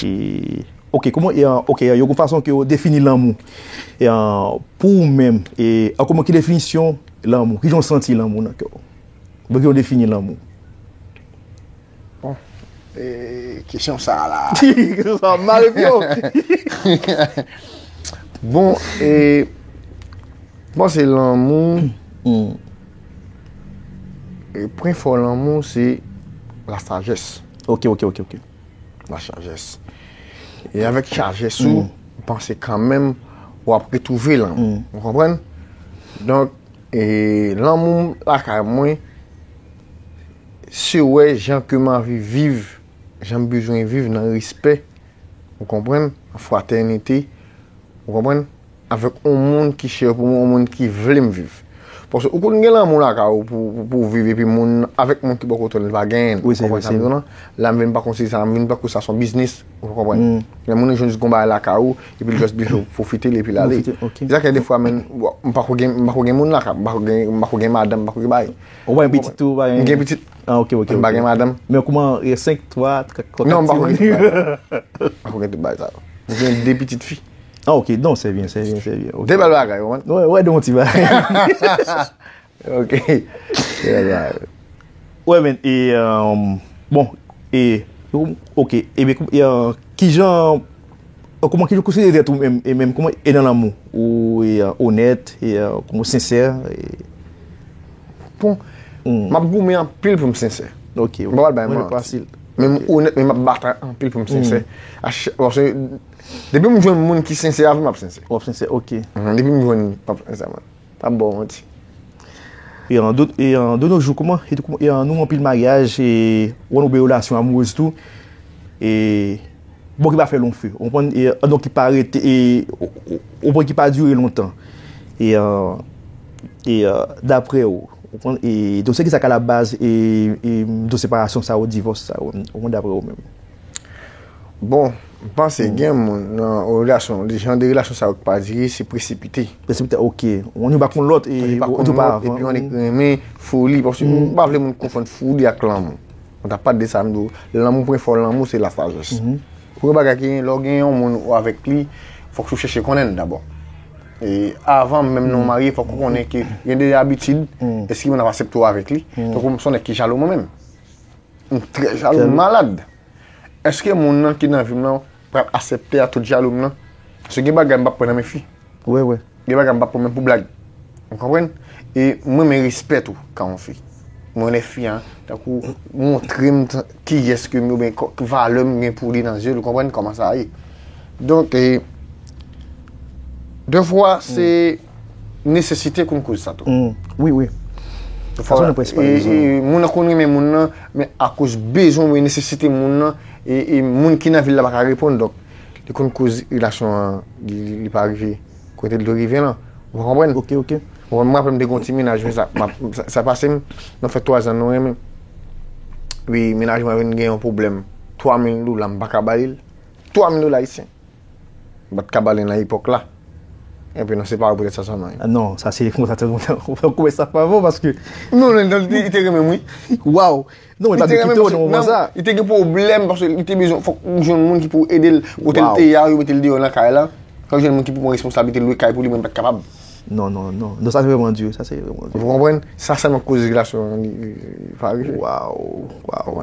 e, ok, kòman, e, e, ok, yo gon fason ke yo defini lanmou. E, e, pou ou menm, e, e, kòman, ki definisyon lanmou? Kijan w santi lanmou nan kè w? Oubyen kijan w defini lanmou? Bon, e, kesyon sa a la. Kesyon sa a mare pye w. Bon, e, bon, se lanmou. E, pwen fò lanmou, se lasajès. Ok, ok, ok, ok. Lasajès. E avèk sajès ou, m panse kanmenm w ap retwouve lanmou. Ou konprann? Donk, e, lanmou lakay mwen, se wè jan ke m anvi viv jan m bezwen viv nan respè, ou konprann, an fratènite, ou konprann, avèk yon moun ki chè pou mwen, yon moun ki vle m viv. Paske ou konn gen lanmou lakay ou pou, pou, pou w viv epi moun, avèk moun ki bò kote w li pa genyen l. Ou konprann sa m di w lan? La m vin pa konsidere sa, m vin pa konsidere sa se yon biznis, ou konprann? Lè moun nan jwenn yon bagay lakay ou, epi l just bezwen pwofite l epi l ale. Se sa k fè defwa, men, m pa ko gen, m pa ko gen moun lakay, m pa ko gen, m pa ko gen madanm, m pa ko gen bagay. Ou pa gen pitit tou, ou pa gen... M gen pitit. Ah, ok, ok. M pa gen madanm. Men kòman, e senk, twa, twa, twa, kat ti moun? Non, m pa ko gen tout bagay. M pa ko gen tout bagay sa yo. M gen de pitit fi. Ah, ok. Non, se byen, se byen, se byen. Ok. De bèl bagay, ou konprann? Wè, wè, de yon ti bagay. Ok. De bèl bagay. Wè, men, e, um, bon, e, ok, e, men, e, uh, kijan, uh, kòman, kijan w konsidere tèt ou menm, e menm, kòman, e nan lanmou? Ou, e, uh, onèt, e, uh, kòman, sensè, e... Bon, m ap goumen anpil pou m sensè. Ok, m pa pral bay manti. Men m onèt, men m ap batay anpil pou m sensè. A ch-, paske depi m jwenn moun ki sensè avè m, m ap sensè. W ap sensè, ok. Mhm, depi m jwenn li, m ap sensè, man. M ap ba w manti. E an, de, e an, de nos jours, kòman, e tou, kòman, e an, nou anpil maryaj, e, ou wè nou gen relasyon amourèz tou, e, bon, ki pa fè long feu, ou konprann, e, donk, ki pa rete, e, ou, ou, ou konprann, ki pa dire lontan. E, e, e, daprè ou, ou konprann, e, donk, se ki sa k alabaz, e, e, de separasyon sa yo, divòs sa yo, ou konprann, daprè ou menm? Bon, m panse gen moun nan yon relasyon, jan de relasyon sa yo ki pa dire, se presipite. Presipite, ok. Yon pa konn lòt, e, epi yon renmen foli, paske m pa vle moun konfonn foli ak lanmou. Mwen ta pale de sa, m di w, lanmou, premye fwa lanmou, se lasajès. Premye bagay ki gen, lè w gen yon moun ou avèk li, fòk ou chèche konnen l dabò. E avan menm nou marye, fòk ou konnen ke gen de abitid, èske moun ap aksepte w avèk li? Tankou m se yon nèg ki jalou mwen menm. M trè jalou, m malad. Èske moun nan ki nan vi m nan pral aksepte a tout jalou m nan? Paske gen bagay m p ap pran nan men fi. Wi, wi. Gen bagay m p ap pran menm pou blag. Ou konprann? E mwen renmen respè tou, kan yon fi. Mwen renmen fi an, tankou montre m kiyès ke m, oubyen valè m gen pou li nan zye l, ou konprann kòman sa ye. Donk, e, defwa, se nesesite konn koz sa tou. Wi, wi. Sa se yon prensipal rezon. E, e, moun nan konn renmen moun nan, men akoz bezwen oubyen nesesite moun nan, e, e moun ki nan vi l la pa ka reponn, donk, li konn koz relasyon an, li, li, li pa rive kote l dwe rive lan. Ou konprann? Ok, ok. Bon, m raple m te gen yon ti mennaj, men sa, m ap, sa, sa pase m, nou fè twa zan nou renmen. Wi, mennaj mwen vin gen yon pwoblèm. Twa mil dola, m pa ka ba li l. Twa mil dola ayisyen. M pa t ka ba li nan epòk la. Epi nou separe poutèt sa sèlman. Ah non, sa se konsa, sa se konsa. Ou fè koupe sa pa bon paske... Non, non, non, li te, li te renmen m, wi. Waw! Non, men li pa dwe kite w nan moman sa. Li te gen pwoblèm, paske li te bezwen, fòk ou jwenn moun ki pou ede l. Kote l te ye a, yo mete l deyò nan kay la. Fòk jwenn moun ki pou pran responsablite lwe kay pou li, mwen m pa t kapab. Non, non, non. Non, sa se vrèman di, sa se vrèman di. Ou konprann? Sa sèlman koz relasyon an, li, li, li pa rive. Waw, waw.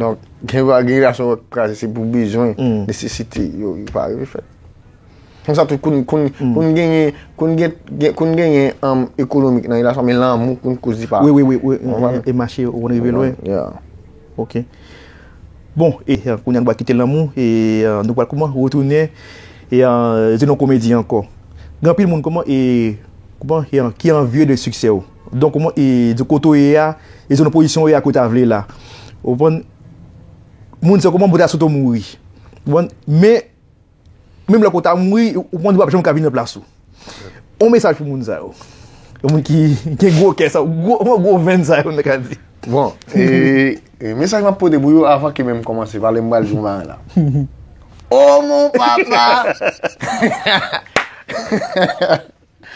Donk, gen, gen relasyon k kraze, se pou bezwen, nesesite, yo, yo pa rive fèt. Konsa tou, konn, konn, konn genyen, konn gen, gen, konn genyen, um, ekonomik nan relasyon, men lanmou konn koz li pa. Wi, wi, wi, wi, wi, e mache, ou konn rive lwen. Yeah. Ok. Bon, e, e, kounye a nou pral kite lanmou, e, e, nou pral kòman retounen, e, e, di nou komedi ankò. Gen anpil moun kòman, e, kòman, e, ki anvye de siksè w. Donk, kòman, e, di kote w ye a, e di nou pozisyon w ye a kote w vle la. Ou konprann? Moun sa yo kòman pou ta sot ou mouri. Ou konprann? Men, menm lè kote w mouri, ou konprann ou p ap janm ka vin nan plas ou. Yon mesaj pou moun sa yo. Yon moun ki gen gwo kè sa, gwo, gwo venn sa yo, nou ka di. Bon, e, e, mesaj m ap pote pou yo avan ke menm kòmanse pale, m pral di yon bagay la. Oh mon papa!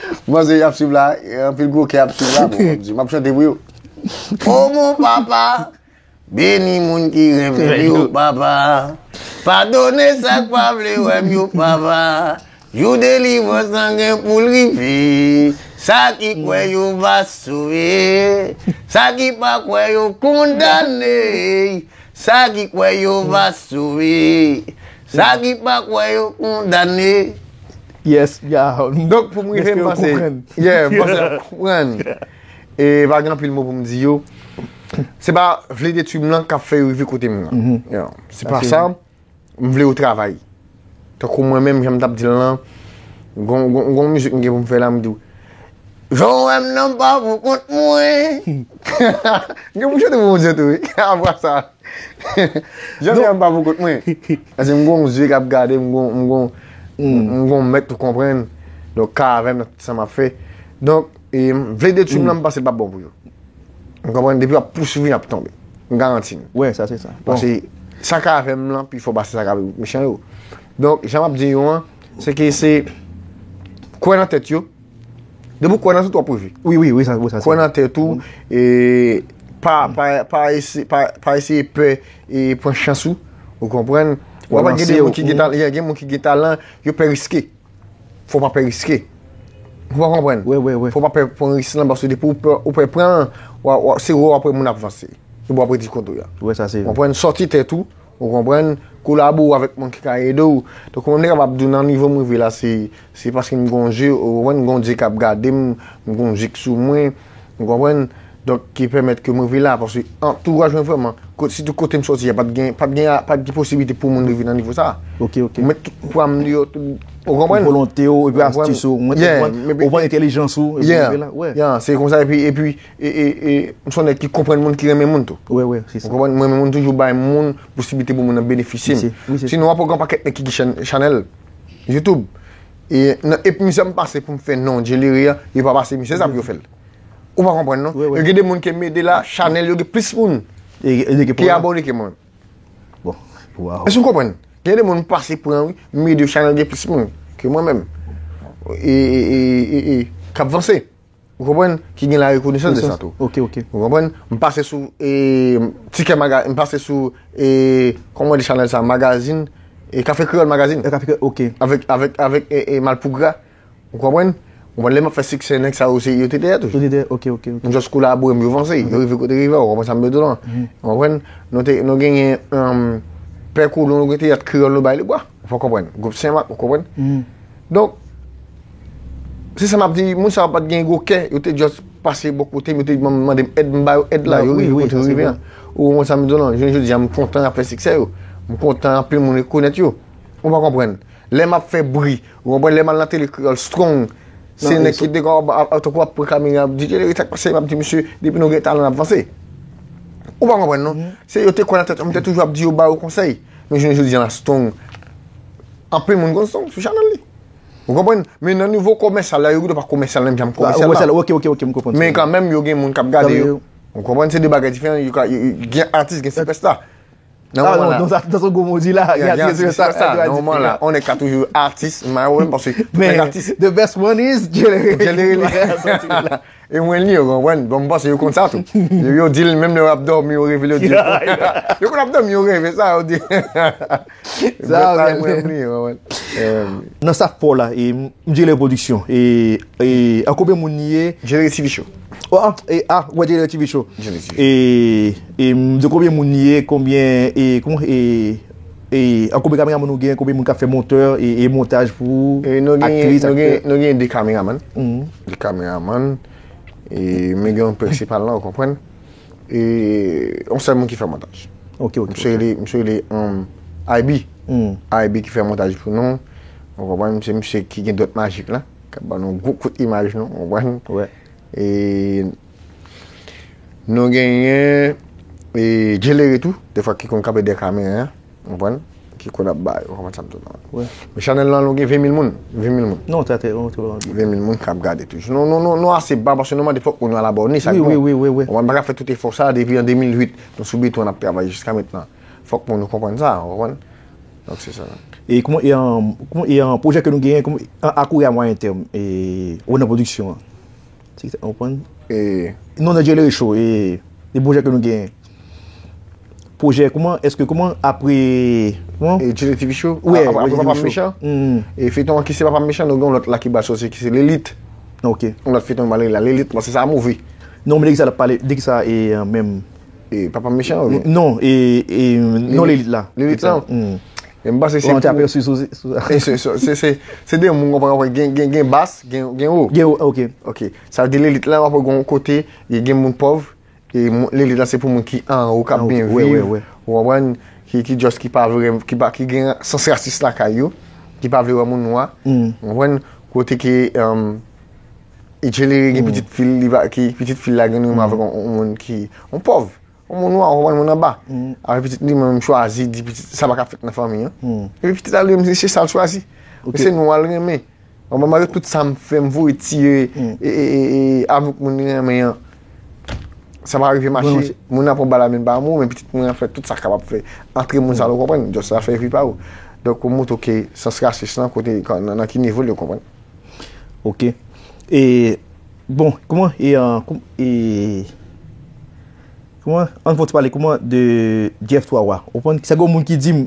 M panse y ap swiv la, e, anpil gwo kè ap swiv la, bon, m ap di, m ap chante pou yo. Oh mon papa, beni moun ki renmen m yo, papa. Padone sa k pa vle wè m yo, papa. Jou delivrans lan gen pou l rive. Sa ki kwè yo va sove. Sa ki pa kwè yo kondane. Sa ki kwè yo va sove. Sa ki pa kwè yo kondane. Yes, yeah. Donk, pou m rive, m panse, yeah, m panse y ap konprann. E pa gen anpil mo pou m di yo. Se pa vle detwi m lan k ap fè yo rive kote m nan. Yeah. Se pa sa. M vle yo travay. Tankou mwen menm, jan m t ap di l lan, gon, gon, gon mizik m gen pou m fè la, m di w, Jan w wè m nan, m pa pou kont mwen. M gen pou chante pou Bondye tou, wi. Apre sa, jan w wè m pa pou kont mwen. Paske m gon zye k ap gade, m gon, m gon, m gon mèt ou konprann. Donk, ka avè m nan tout sa m ap fè. Donk, e, m vle detwi m nan, m panse l p ap bon pou yo. Ou konprann? Depi w ap pouswiv, y ap tonbe. M garanti n. Wè, sa se sa. Paske sa k avè m lan, pi fò pase sa k avè mechan yo. Donk, jan m ap di yo an, se ke se kwè nan tèt yo. Depi w kwè nan tèt ou, w ap rive. Wi, wi, wi, sa, wi, sa se. Kwè nan tèt ou, e pa, pa, pa eseye, pa, pa eseye pè e pran chans ou. Ou konprann? Ou konprann, gen de moun ki gen talan, gen moun ki gen talan, yo pè riske. Fò w pa pè riske. Ou pa konprann? Wè, wè, wè. Fò w pa pè pran risk lan, paske depi w pè, ou pè pran l, w a, w a, se wè w ap wè moun ap vanse. Epi w ap redi kont ou ya. Wè, sa se vre. Konprann? Sòti tèt ou, ou konprann? Kolabore avèk moun ki ka ede w. Donk, mwen, m te kapab di w nan nivo m rive la, se, se paske m gon je, ou konprann? M gon Dye k ap gade m, m gon je k sou mwen, ou konprann? Donk, ki pèmèt ke mwen rive la, paske antouraj mwen vrèman, kot, sitou kote m sòti a, pa t gen, pa t gen, pa t gen posiblite pou moun rive nan nivo sa a. Ok, ok. Ou met tout pwa m deyò, tout, ou konprann? Volonte w, epi astis ou, ou pran entèlijans ou, epi rive la, wè. Yeah, se konsa, epi, epi, e, e, e, m se yon nèg ki konprann moun, ki renmen moun tou. Wè, wè, se sa. Ou konprann? Mwen menm, mwen toujou bay moun posiblite pou moun nan benefisye m. Sinon, w ap wè gen yon pakèt nèg ki gen chanèl YouTube. E, nan, epi mizè m pase pou m fè non Djelere a, yo pa pase mizè sa pou yo fè l. Ou pa konprann, non? Wi, wi. Yo gen de moun ke m ede la, chanèl yo gen plis moun ki abòne ke mwen. Bon, waw. Èske w konprann? Gen de moun m pase pran, wi, m ede yo, chanèl gen plis moun ke mwen menm. E, e, e, e, e, k ap vanse. Ou konprann? Ki gen la rekonesans de sa tou. Ok, ok. Ou konprann? M pase sou, e, Tikè Maga-, m pase sou, e, kòman di chanèl sa? Magazine, e, Kafe Kreyòl Magazine. E, Kafe Kreyòl, ok. Avèk, avèk, avèk, e, e, Malpougra. Ou konprann? Ou konprann, lè m ap fè siksè, nèg sa yo, se, yo te dèyè tou. Yo te dèyè, ok, ok, ok. M just kolabore m, yo vanse, yo rive kote rive, ou konprann sa m vle di w lan? Ou konprann? Nou te, nou genyen, um, Pè Kolon, nou gen teyat kreyòl, nou bay le bwa. Ou pa konprann? Gwoup Senmak, ou konprann? Donk, se sa m ap di, moun sa yo pa t gen gwo kè, yo te just pase bò kote m, yo te mande m èd, m ba yo èd la, yo rive kote yo rive an. Ou konprann sa m di w lan? Jounen jodi a, m kontan y ap fè siksè yo. M kontan anpil moun rekonèt yo. Ou pa konprann? Lè m ap fè bri, ou konprann, lè m al nan Tele Kreyòl Strong, se nèg ki te tankou ap pran kamera, ap di, "Djelere, sa k pase?" M ap di, "Mesye, depi nou gen talan, n ap vanse." Ou pa konprann, non? Se yo te kwè nan tèt yo, m te toujou ap di yo, ba yo konsèy. Men jounen jodi a la Strong, anpil moun konn Strong sou chanèl li. Ou konprann? Men nan nivo komèsyal la, yo gendwa pa komèsyal menm jan m komèsyal la. Ok, ok, ok, m konprann. Men kanmenm, yo gen moun k ap gade yo. Ou konprann? Se de bagay diferan. Yo ka, yo, yo, gen atis, gen sipèsta. Nan moman la. Nan sa gwo mo di la, gen atis, gen sipèsta. Nan moman la, on nèg ka toujou atis, m pa wè, paske tout nèg atis. The best one is Djelere. Djelere. E mwen li, yo konprann. Bon, m panse yo konn sa tou. Yo, yo di l, menm lè yo ap dòmi, yo reve l, yo di l. Yo konn ap dòmi, yo reve, sa yo di. Sa yo di. Nan staff pa w la, e, m, Djelere Production, e, e, an konbyen moun li ye? Djelere T V Show. Oh, ah, e, ah, wè, Djelere T V Show. Djelere T V Show. E, e, m, de konbyen moun li ye, konbyen, e, kòman, e, e, an konbyen kameramann nou gen, konbyen moun k ap fè montè, e, e montaj pou aktris, aktè? Nou gen, nou gen de kameramann. De kameramann. E, men gen yon prensipal la, ou konprann? E yon sèl moun ki fè montaj. Ok, ok. Misye rele, misye rele, um, I B. I B ki fè montaj pou nou. Ou konprann? Se misye ki gen dòt majik la. K ap ban nou gwo kout imaj nou. Ou konprann? Wè. E nou genyen, e, Djelere tou. Defwa ki konn kanpe dèyè kamera. Ou konprann? Ki konn ap bay, ou konprann sa m di w lan. Wi. Men chanèl lan, nou gen ven mil moun. Ven mil moun. Non, sa te, non, te pa anpil. Ven mil moun k ap gade toujou. Nou, nou, nou, nou ase ba paske nou mande fòk moun yo al abòne, sa k bon. Wi, wi, wi, wi. Ou konprann, m pa ka fè tout efò sa a depi an de mil uit, nou sou beton, n ap travay jiska mentnan. Fòk moun yo konprann sa, ou konprann? Donk, se sa. E kòman, e, an, kòman, e, an, pwojè ke nou genyen, kòman, an, a kou e a mwayen tèm, e, ou nan pwodiksyon an? Ou konprann? E non, nan Djelere Show, e, e pwojè ke nou genyen. Pwojè, kòman, èske, kòman, apre, kòman? E Djelere T V Show? Wi, apre, apre Papa Mechan? E feyton an ki se Papa Mechan, nou gen yon lòt la ki ba sòti ki se Lelit. Ok. Yon lòt feyton ki ba Lelit la. Lelit, bon, se sa move. Non, men de ki sa l ap pale, de ki sa, e, menm? E Papa Mechan, oubyen? Non, e, e, non, Lelit la. Lelit la? E m panse se pou, e se, se, se, se, se de moun, konprann, gen, gen, gen bas, gen, gen wo. Gen wo, ok. Ok. Sa vle di Lelit la, w ap wè gen yon kote, e gen moun pòv, e moun, Lelit la se pou moun ki anwo, k ap byen viv, ou konprann, ki, ki just, ki pa vle, ki pa, ki gen sans rasis lakay yo, ki pa vle wè moun nwa, ou konprann, kote ke, um, Itchelere gen pitit fi l, li pa, ki pitit fi l la gen yon avèk yon, yon moun ki, yon pòv, yon moun nwa, yon moun anba. Avèk pitit li, mwen menm chwazi, di pitit, sa pa ka fèt nan fanmi an. Epi pitit la, li menm, se sa l chwazi. Misye nwa l renmen. Bon, malgre tout sa m fè, m voye tire e, e, e, e, avèk moun li renmen an. Sa pa rive mache. Moun nan pran bal la, men l pa mou, men pitit moun nan fè tout sa l kapab fè. Antre moun sa, ou konprann? Just sa fè vi pa ou. Donk, ou montre ke sans rasis lan, kote, nan, nan ki nivo l, ou konprann? Ok. E, bon, kouman, e, an, koum- e, kouman, an fon ti pale, kouman, de Jeff Twa Wa. Ou konprann? Sa gen moun ki di m,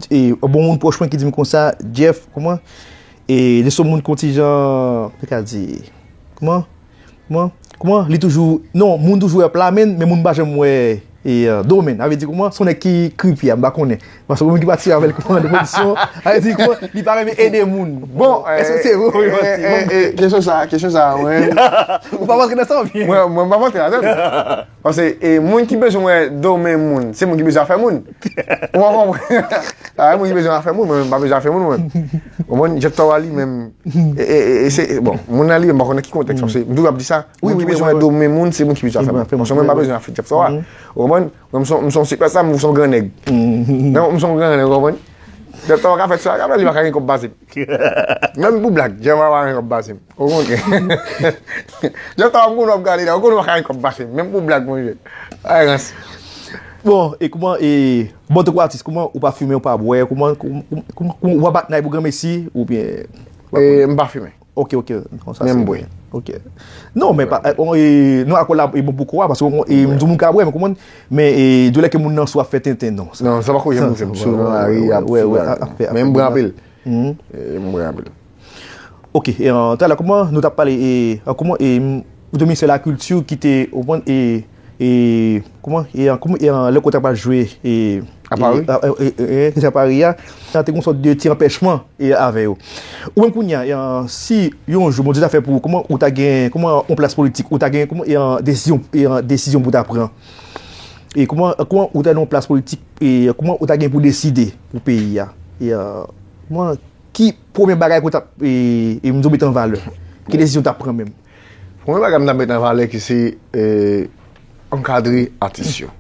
e, bon moun pwòch mwen ki di m konsa, Jeff, kouman, e, li se yon moun ki yon ti jan, mwen ka di, kouman, kouman, kouman, li toujou, non, moun toujou wè pla men, men moun pa janm wè e, uh, do men, sa vle di kouman, se yon nèg ki kripi a, m pa konnen. Paske moun ki pati avè l kouman de pozisyon, sa vle di kouman, li pa renmen ede moun. Bon, èske se vre ou manti? Kesyon sa, kesyon sa, mwen. Ou pa rantre nan sa oubyen? Mwen, mwen pa rantre ladan. Paske e, moun ki bezwen wè do men moun, se moun ki bezwen afè moun. Ou pa konprann? A, moun ki bezwen afè moun, mwen, mwen pa bezwen afè moun, mwen. Ou konprann? Jeff Twa Wa li menm, E, e, e, e se, bon, moun nan li menm pa konnen ki kontèks, paske m toujou ap di sa, moun ki bezwen wè do men moun, se moun ki bezwen afè moun. Paske mwen pa bezwen afè Jeff Twa Wa. Ou konprann? Mwen, m se yon, m se yon sipèsta, m se yon gran nèg. Non, m se yon gran nèg, ou konprann? Jeff Twa Wa ka fè sa, ka fè, li pa ka gen kòb pase m. Menm pou blag, Jeff Twa Wa pa gen kòb pase m. Okontrè. Jeff Twa Wa, m konn w ap gade la, ou konn w pa ka gen kòb pase m. Menm pou blag, monchè. Ay, rans. Bon, e kouman, e, bon, tankou atis, kouman ou pa fimen, ou pa bwè, kouman, kouman, kouman, kouman ou pa bat nay pou granmesi, oubyen? E, m pa fimen. Ok, ok. Konsa Men m bwè. Ok. Non, men pa, e, e, non, alkòl la, e bon pou kò a, paske, e, m di moun ka bwè, men kouman, men, e, di lè ke moun nan sou ap fè tenten, non. Non, sa pa koze moun fè m sou nan lari, ap fè. Men m bwè anpil. E, m bwè anpil. Ok, e, talè, kouman nou t ap pale, e, kouman, e, ou te ministè lakilti ki te, ou konprann, e, e, kouman, e, kouman, e, lè kote ap jwe, e, a Pari, e, e, e, e, a Pari a, sa te gon sòt de ti anpèchman, e, avè yo. Ou menm kounye a, e, si yon jou, Bondye ta fè pou ou, kouman ou ta gen, kouman yon plas politik, ou ta gen, kouman, e, desizyon, e, desizyon pou ta pran. E kouman, kouman ou ta nan yon plas politik, e kouman ou ta gen pou deside pou peyi a. E, kouman, ki premye bagay ke w t ap, e, e, m di w mete an valè? Ki desizyon w t ap pran menm? Premye bagay m t ap mete an valè ki se, e, ankadre atis yo.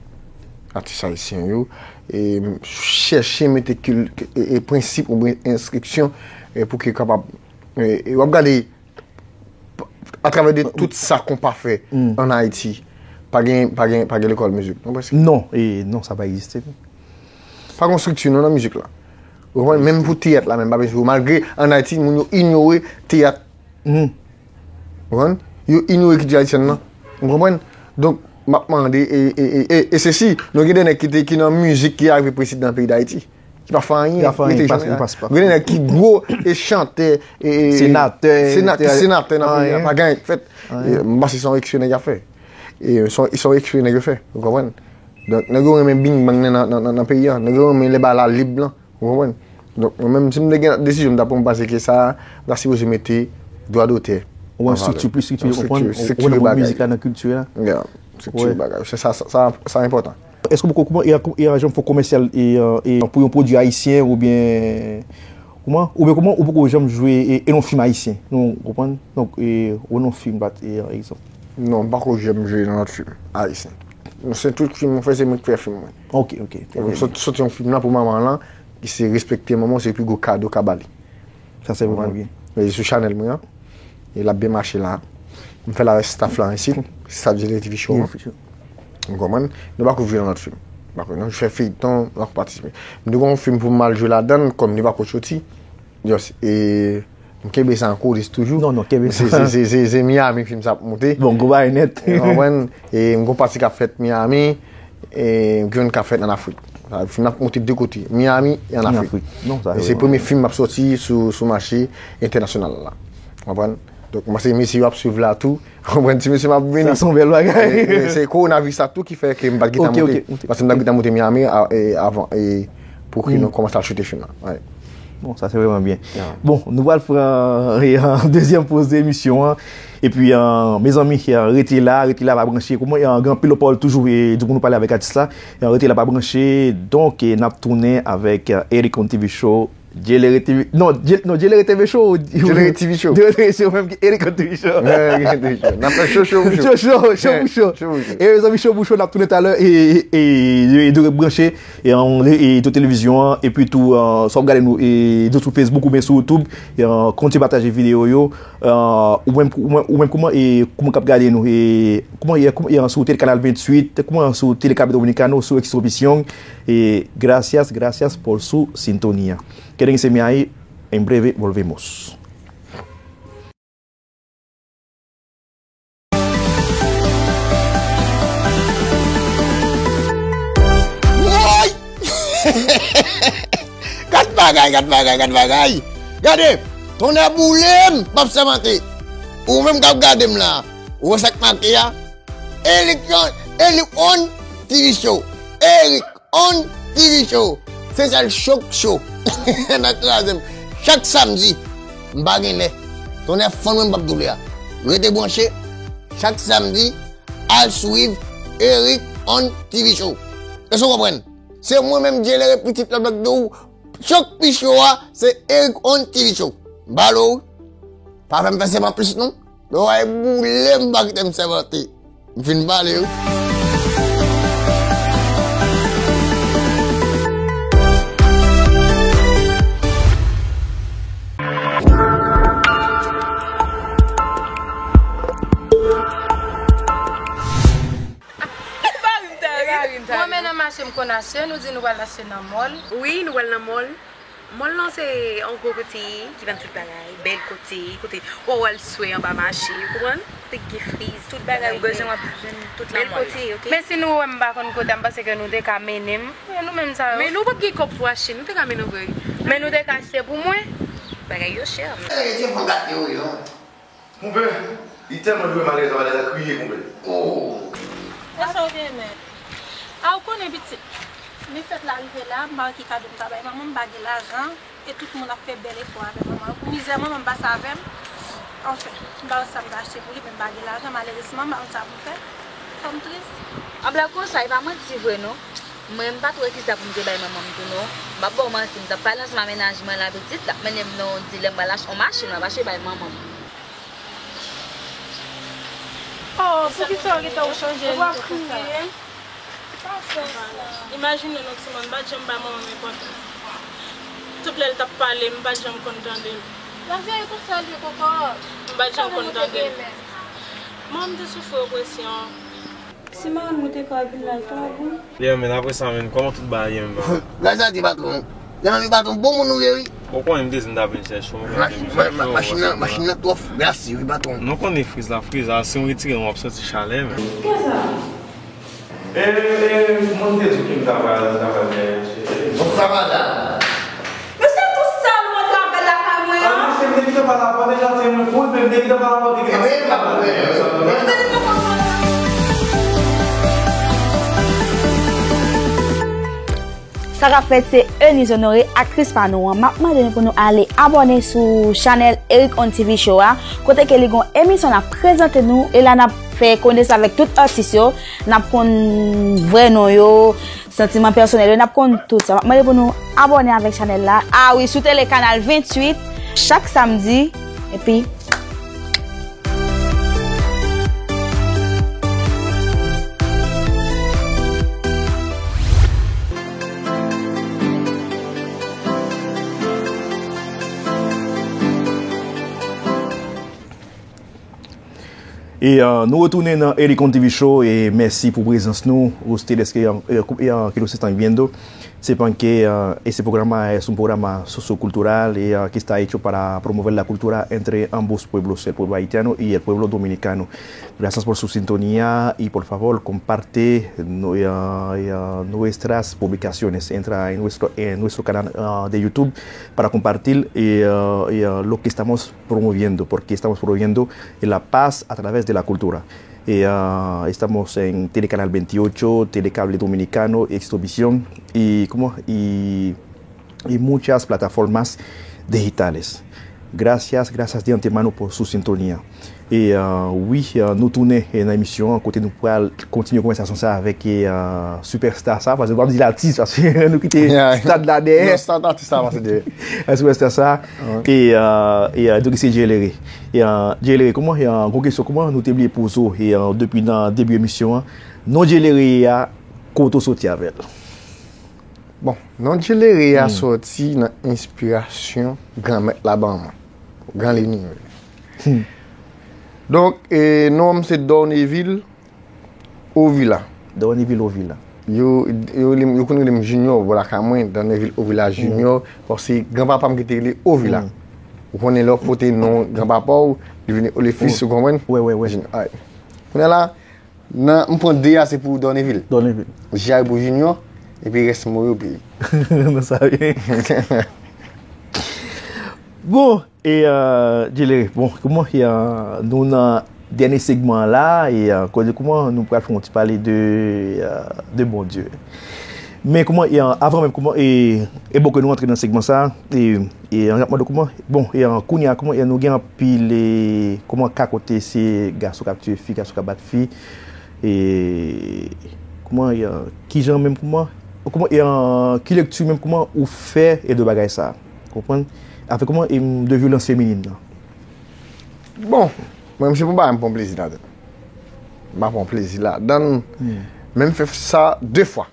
Atis ayisyen yo. E, chèche mete kil, e, e, prensip oubyen enstriksyon, e, pou ke kapab, e, e, w ap gade atravè de tout sa konpa fè ann Ayiti, pa gen, pa gen, pa gen lekòl mizik. Non, prèske. Non, e, non, sa pa egziste. Pa gen strikti non nan mizik la. Ou konprann? Menm pou teyat la, menm pa bezwen. Malgre ann Ayiti, moun yo inyore teyat. Ou konprann? Yo inyore kilti ayisyèn nan. Ou konprann? Donk, m ap mande, e, e, e, e, e se si, nou gen de nèg ki te, ki nan mizik ki arive prezidan peyi Dayiti. Ki pa fè anyen, rete jodi a. Gen de nèg ki gwo e chantè, e, e, senatè, senatè, senatè nan peyi a, pa gen anyen k fèt. E, m panse se yon eksprè nèg yo fè. E, se yon, se yon eksprè nèg yo fè, ou konprann? Donk, nèg yo renmen bing bang nan, nan, nan, nan peyi a. Nèg yo renmen lè bagay la lib lan, ou konprann? Donk, mwen menm, si m te gen desizyon m ta pran, m panse ke sa, m ta sipoze mete dwa dotè. Ou wè yon strikti plis strikti, ou konprann, ou wè nan mizik la, nan kilti a. Strikti bagay. Se sa, sa, sa, sa enpòtan. Èske w poko kouman, e, e, e, janm fè komèsyal, e, e, pou yon pwodui ayisyen oubyen kouman, oubyen kouman ou poko janm jwe, e, e nan fim ayisyen? Non, ou konprann? Donk, e, ou nan fim, bat, e, egzanp. Non, m pako janm jwe nan lòt fim ayisyen. Non, se tout fim mwen fè, se mwen ki fè fim mwen. Ok, ok. Trè byen. Sot, soti yon fim la pou manman lan, ki se respekte manman w, se pi gwo kado w ka ba li. Sa se vrèman byen. E sou chanèl mwen an. E l ap byen mache la. M fè l avèk staff la isit, staff Jele T V Show an. Ou konprann? Nou pako jwe nan lòt fim. Pako, nou fè feyton, nou pako patisipe. M te gen yon fim pou m al jwe ladan l, kòm li pako soti. Just, e, m kenbe sa an koulis toujou. Non, non, kenbe sa. Se, se, se, se, se Miami fim sa ap moute. Bon, gwo bagay nèt. Ou konprann? E m gon pati k ap fèt Miami. E m gen youn k ap fèt ann Afrik. Sa, fim nan ap moute de kote, Miami e ann Afrik. E se premye fim m ap soti sou, sou mache entènasyonal la. Ou konprann? Donk, m panse mesye yo ap swiv la tou. Ou konprann, ti mesye m ap vini. Sa se yon bèl bagay. E, e, se kowonaviris la tou ki fè ke m pa t gentan moute. Paske m t ap gentan moute Miami a, e, avan, e, pou ke nou kòmanse al choute fim nan. Bon, sa se vrèman byen. Bon, nou pral pran, e, dezyèm poz de emisyon an. Epi, e, mezanmi, e, rete la, rete la, pa branche. Kouman, e, gen anpil lòt pawòl toujou, e, di pou nou pale avèk atis la. E, rete la, pa branche. Donk, e, n ap tounen avèk, e, Eric on T V Show. Djelere T V, non, Djel-, non, Djelere T V Show. Djelere T V Show. Djelere T V Show, menm ki Eric T V Show. Eric T V Show. N ap fè show, show pou show. Show, show, show pou show. Show pou show. E, mezanmi, show pou show, n ap tounen talè, e, e, e, e, e, branche, e, an, e, e, tou televizyon an, epi tou, e, sa w ap gade nou, e, tou sou Facebook oubyen sou YouTube, e, e, kontinye pataje videyo yo, e, ou menm, ou menm, ou menm kouman, e, kouman k ap gade nou, e, kouman, e, kouman, e, sou Telekanal venntuit, kouman sou Telekable Dominicano, sou Extrovisión, e, gracias, gracias por su sintonía. Quédense ahí, en breve volvemos. Woy! Gad bagay, gad bagay, gad bagay! Gade! Tonnè boule m, m ap sèmante! Ou menm k ap gade m la, ou wè sa k make a? Eric, Eric on T V Show. Eric on T V Show. Se sèl show k show nan kraze m. Chak samdi, m pa gen lè. Tonnè fann mwen m p ap doule a. Rete branche. Chak samdi, al swiv Eric on T V Show. Èske w konprann? Se mwen menm, Djelere pitit lòt lòt do. Show k pi show a, se Eric on T V Show. M pale w. Pa fè m fè seman plis non. Lè w ay boule m, pa kite m sèmante. M fin pale wi. Mwen menm nan mache m konn achte, nou di nou pral achte nan mòl. Wi, nou pral nan mòl. Mòl lan se yon gwo kote ki vann tout bagay, bèl kote, kote w al swe anba mache, ou konprann? Kote k gen friz, tout bagay ou bezwen w ap jwenn tout nan mòl lan. Bèl kote, oke? Men si nou wè m pa konn kote a, m panse ke nou te ka mennen m. Men nou menm sa yo. Men nou pa t gen kòb pou achte, nou te ka mennen w vre. Men nou te ka achte pou mwen. Bagay yo chè. Bagay yo chè, fò gate yo, yo. Konpè, li tèlman jwe malèrèz la, malèrèz la kriye, konpè. Oh. E sa w gen, men? A, ou konnen, pitit. Men fèt la rive la, m pa wè ki kado m ta bay manman m, m pa gen lajan, e tout moun ap fè bèl efò avè manman m. Pou mizè manman m pase avè m, anfen, m pa wè sa m ta achte pou li, men m pa gen lajan, malerezman, m pa konn sa pou m fè. Fò m tris. An blag konsa, e pa manti vre, non. Mwen, m pa t wè kisa pou m te bay manman m tou, non. M p ap ba w manti, m t ap pale ansanm a mennaj mwen la, pitit, l ap mennen m nan yon dilèm, m pral achte yon machin, m ap achte bay manman m. Oh, poukisa w gentan w chanje lide konsa? Imajine w non, timoun, m pa t janm bay manman m enpòtans. Tout lè l t ap pale, m pa t janm konn tande l. Lavi a e konsa l ye, koko. M pa t janm konn tande l. Manman m te soufri opresyon. Si madanm ou te ka vin la, l ta bon. Yeah, men apre sa, men, kòman tout bagay ye, men, papa? Gad sa di patwon. Zanmi patwon, bon moun ou ye, wi. Ou konnen m te di m ta vin chèche w, men. Machin nan, machin nan twò grasye, wi, patwon. Nou konnen friz la, friz la, si w retire l, w ap santi chalè, men. Kisa? E, e, e, mwen te di w ke m ta pral, ta pral chèche. Bonswa, madanm. Mesye, tou sèl ou antre avè l lakay mwen an. Mesye, m te gentan pale avè w, deja te mwen kouri, men m te gentan pale avè w, te gentan. Sa k ap fèt, se Eunice Honoré, aktris pa nou an. M ap mande nou pou nou ale abòne sou chanèl Eric on T V Show a, kote ke li gon emisyon n ap prezante nou, e la n ap fè konesans avèk tout atis yo, n ap konn vrè non yo, santiman pèsonèl yo, n ap konn tout sa. M ap mande pou nou abòne avèk chanèl la. A wi, sou Tele Kanal venntuit, chak samdi, epi E, e, nou retounen nan Eric on T V Show e mèsi pou prezans nou. Ustedes que, e, e, que nos están viendo, sepan que, e, este programa es un programa sociocultural, e, e, que está hecho para promover la cultura entre ambos pueblos, el pueblo haitiano y el pueblo dominicano. Gracias por su sintonía y por favor comparte no-, e, e, nuestras publicaciones. Entra en nuestro, en nuestro canal, e, de YouTube para compartir, e, e, e, lo que estamos promoviendo, porque estamos promoviendo la paz a través de la cultura. Eh, ah, estamos en Telecanal veintiocho, Telecable Dominicano, Extrovisión y, ¿cómo? Y, y muchas plataformas digitales. Gracias, gracias de antemano por su sintonía. E euh, wi, euh, nou tounen eh, nan emisyon an kote nou pral kontinye konvèsasyon sa avèk eh, euh, sipèsta sa, paske nou pa di l atis, paske nou kite stad la dèyè. Non, stad atis la pase dèyè. Sipèsta sa, e euh, e euh, donk se Djelere. E euh, Djelere, kòman, e euh, gwo kesyon, kòman nou te bliye poze w, e euh, depi nan debi emisyon an, non Djelere a, kote w soti avè l? Bon, non Djelere a soti nan enspirasyon Granmèt la ban mwen. Gran Leni. Donk, e, non m se Dornevil Ovila. Dornevil Ovila. Yo, yo, rele m- yo konn rele m Junior, bò lakay mwen, Dornevil Ovila Junior, paske granpapa m ki te rele Ovila. Ou konnen lè w pote non granpapa w, li vin Olefis, ou konprann? Wè, wè, wè. Junior. Alright. Kounye a la, nan, m pran de a se pou Dornevil. Dornevil. J a pou Junior, epi rès mo yo pou li. Nou sa byen. Bon, e euh, Djelere, bon, kòman e euh, nou nan dènye segman an la, e euh, kote kòman nou pral fè yon ti pale de, euh, de Bondye. Men kòman, e euh, avan menm, kòman, e, e bon ke nou antre nan segman sa, e, e euh, m ap mande w kòman, bon, e euh, kounye a, kòman e euh, nou gen anpil, e kòman ka kote se gason k ap tiye fi, gason k ap bat fi, e kòman, e euh, kijan menm, kòman, kòman, e euh, ki lekti menm, kòman ou fè e de bagay sa? Konprann? Avèk kòman e de vyolans feminin nan? Bon, mwen, m se pou bagay m pran plezi ladan. M pa pran plezi ladan. Men m fè sa de fwa.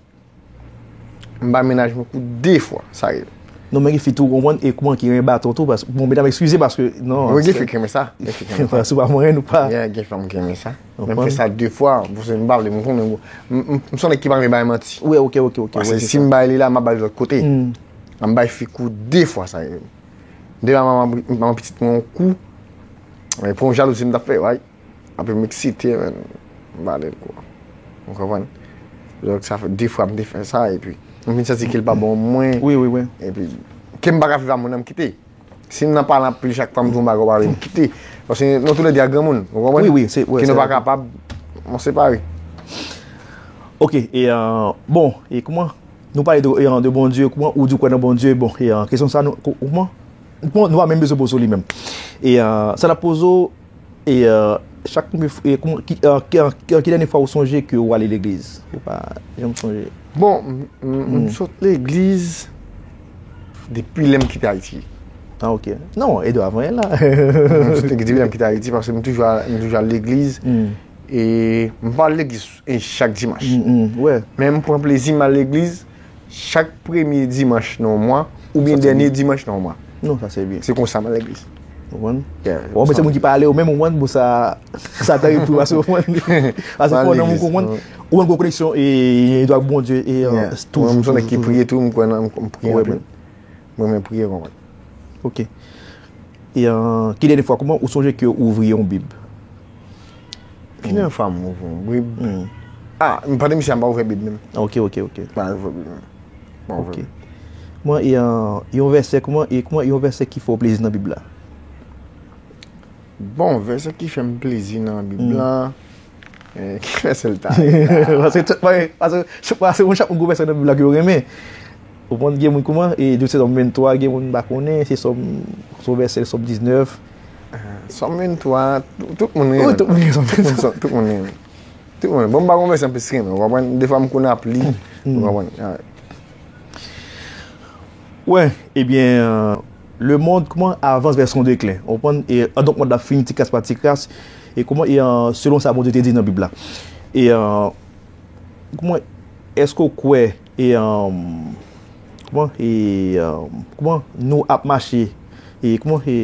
M bay mennaj mwen kou de fwa, sa rive. Non, men gen fi tou, konprann, e kòman ki renmen baton tou, paske, bon, medam, eskize, paske, non. Wi, gen fi ki renmen sa. Gen fi ki renmen sa. Paske pa mwen, nou pa. Yeah, gen fanm ki renmen sa. Men m fè sa de fwa, paske m pa vle, m konnen, m, m, m se yon nèg ki pa renmen bay manti. Wi, ok, ok, ok. Paske si m bay li la, m ap bay li lòt kote. M bay fi kou de fwa, sa rive. Deja manman, manman pitit mwen yon kou. Men pou yon jalouzi m t ap fè, right? Apre m eksite, men m ba li l kou. Ou konprann? Donk sa fè de fwa m te fè sa, epi m vin santi ke l pa bon mwen. Wi, wi, wi. Epi ke m pa ka viv ak moun nan, m kite. Si m nan pale anpil, chak fwa m di yon bagay ou pa vle, m kite. Paske nou toulède a granmoun, ou konprann? Wi, wi, se, wi, ke se nou pa vre. Kapab, nou separe. Ok, e euh, bon, e kòman nou pale de, e, de Bondye, kòman ou di w kwè nan Bondye, bon, e euh, kesyon sa nou, kò- kòman, kòman nou pa menm bezwen poze w li menm. E euh, sa n ap poze w, e euh, chak e, kòman, ki, e, ki, e, ki dènye fwa ou sonje ke ou ale legliz? Ou pa janm sonje? Bon, m- m- m sot legliz depi lè m kite Ayiti. Ah, ok. Non, e de avan la. M sot legliz depi lè m kite Ayiti, paske m toujou al- m toujou al legliz. E m pa al legliz e chak dimanch. Mm, mm, wè. Men m pran plezi m al legliz chak premye dimanch nan yon mwa, oubyen Sa se dènye byen. Dimanch nan yon mwa. Non, sa se byen. Se konsa m al legliz. Ou konprann? Yeah, Bon, men se moun ki pa ale yo menm, ou konprann, bon, sa, sa ta repri, paske ou konprann. Paske Pa fò nan moun legliz, konprann. non. Ou konn gwo koneksyon e, e dwa ak Bondye e Yeah. toujou. Mwen m se yon nèg ki Toujou. Priye tou, m kwè nan m priye Wè, anpil. men. Mwen men priye konprann. Ok. E euh, ki dènye fwa, kòman ou sonje ke ou ouvri yon Bib? Ki dènye fwa m ouvri yon Bib? Ah, m pa de misye m pa ouvè Bib menm. Ok, ok, ok. M pa ouvè Bib menm. M pa ouvè Ok. Bib. Kòman e euh, yon vèsè, kòman e kòman yon vèsè ki fè w plezi nan Bib la? Bon, vèsè ki fè m plezi nan Bib la, eh, ki vèsè l ta? Paske tout, paske, paske, paske yon chak moun gwo vèsè nan Bib la ke yo renmen. Ou konn gen moun kòman, e de se Sòm venntwa, gen moun pa konnen, se Sòm, se yon vèsè, Sòm diznèf. Sòm venntwa, tout, tout moun Wi, renmen. Tout moun gen Sòm Tout moun venntwa. sòm- tout moun renmen. Tout moun. Bon, m pa gon vèsè m plis renmen, ou konprann? Defwa m konn ap li, ou konprann? Ah. Wè, ebyen, euh, le monde, kòman, avance vers son déclin. Ou konprann? E, euh, donk, mond la fini ti kras pa ti kras. E kòman, e, euh, selon sa Bondye te di nan Bib la. E, euh, kòman, èske w kwè, e, euh, kòman, e, euh, kòman nou ap mache, e, kòman, e,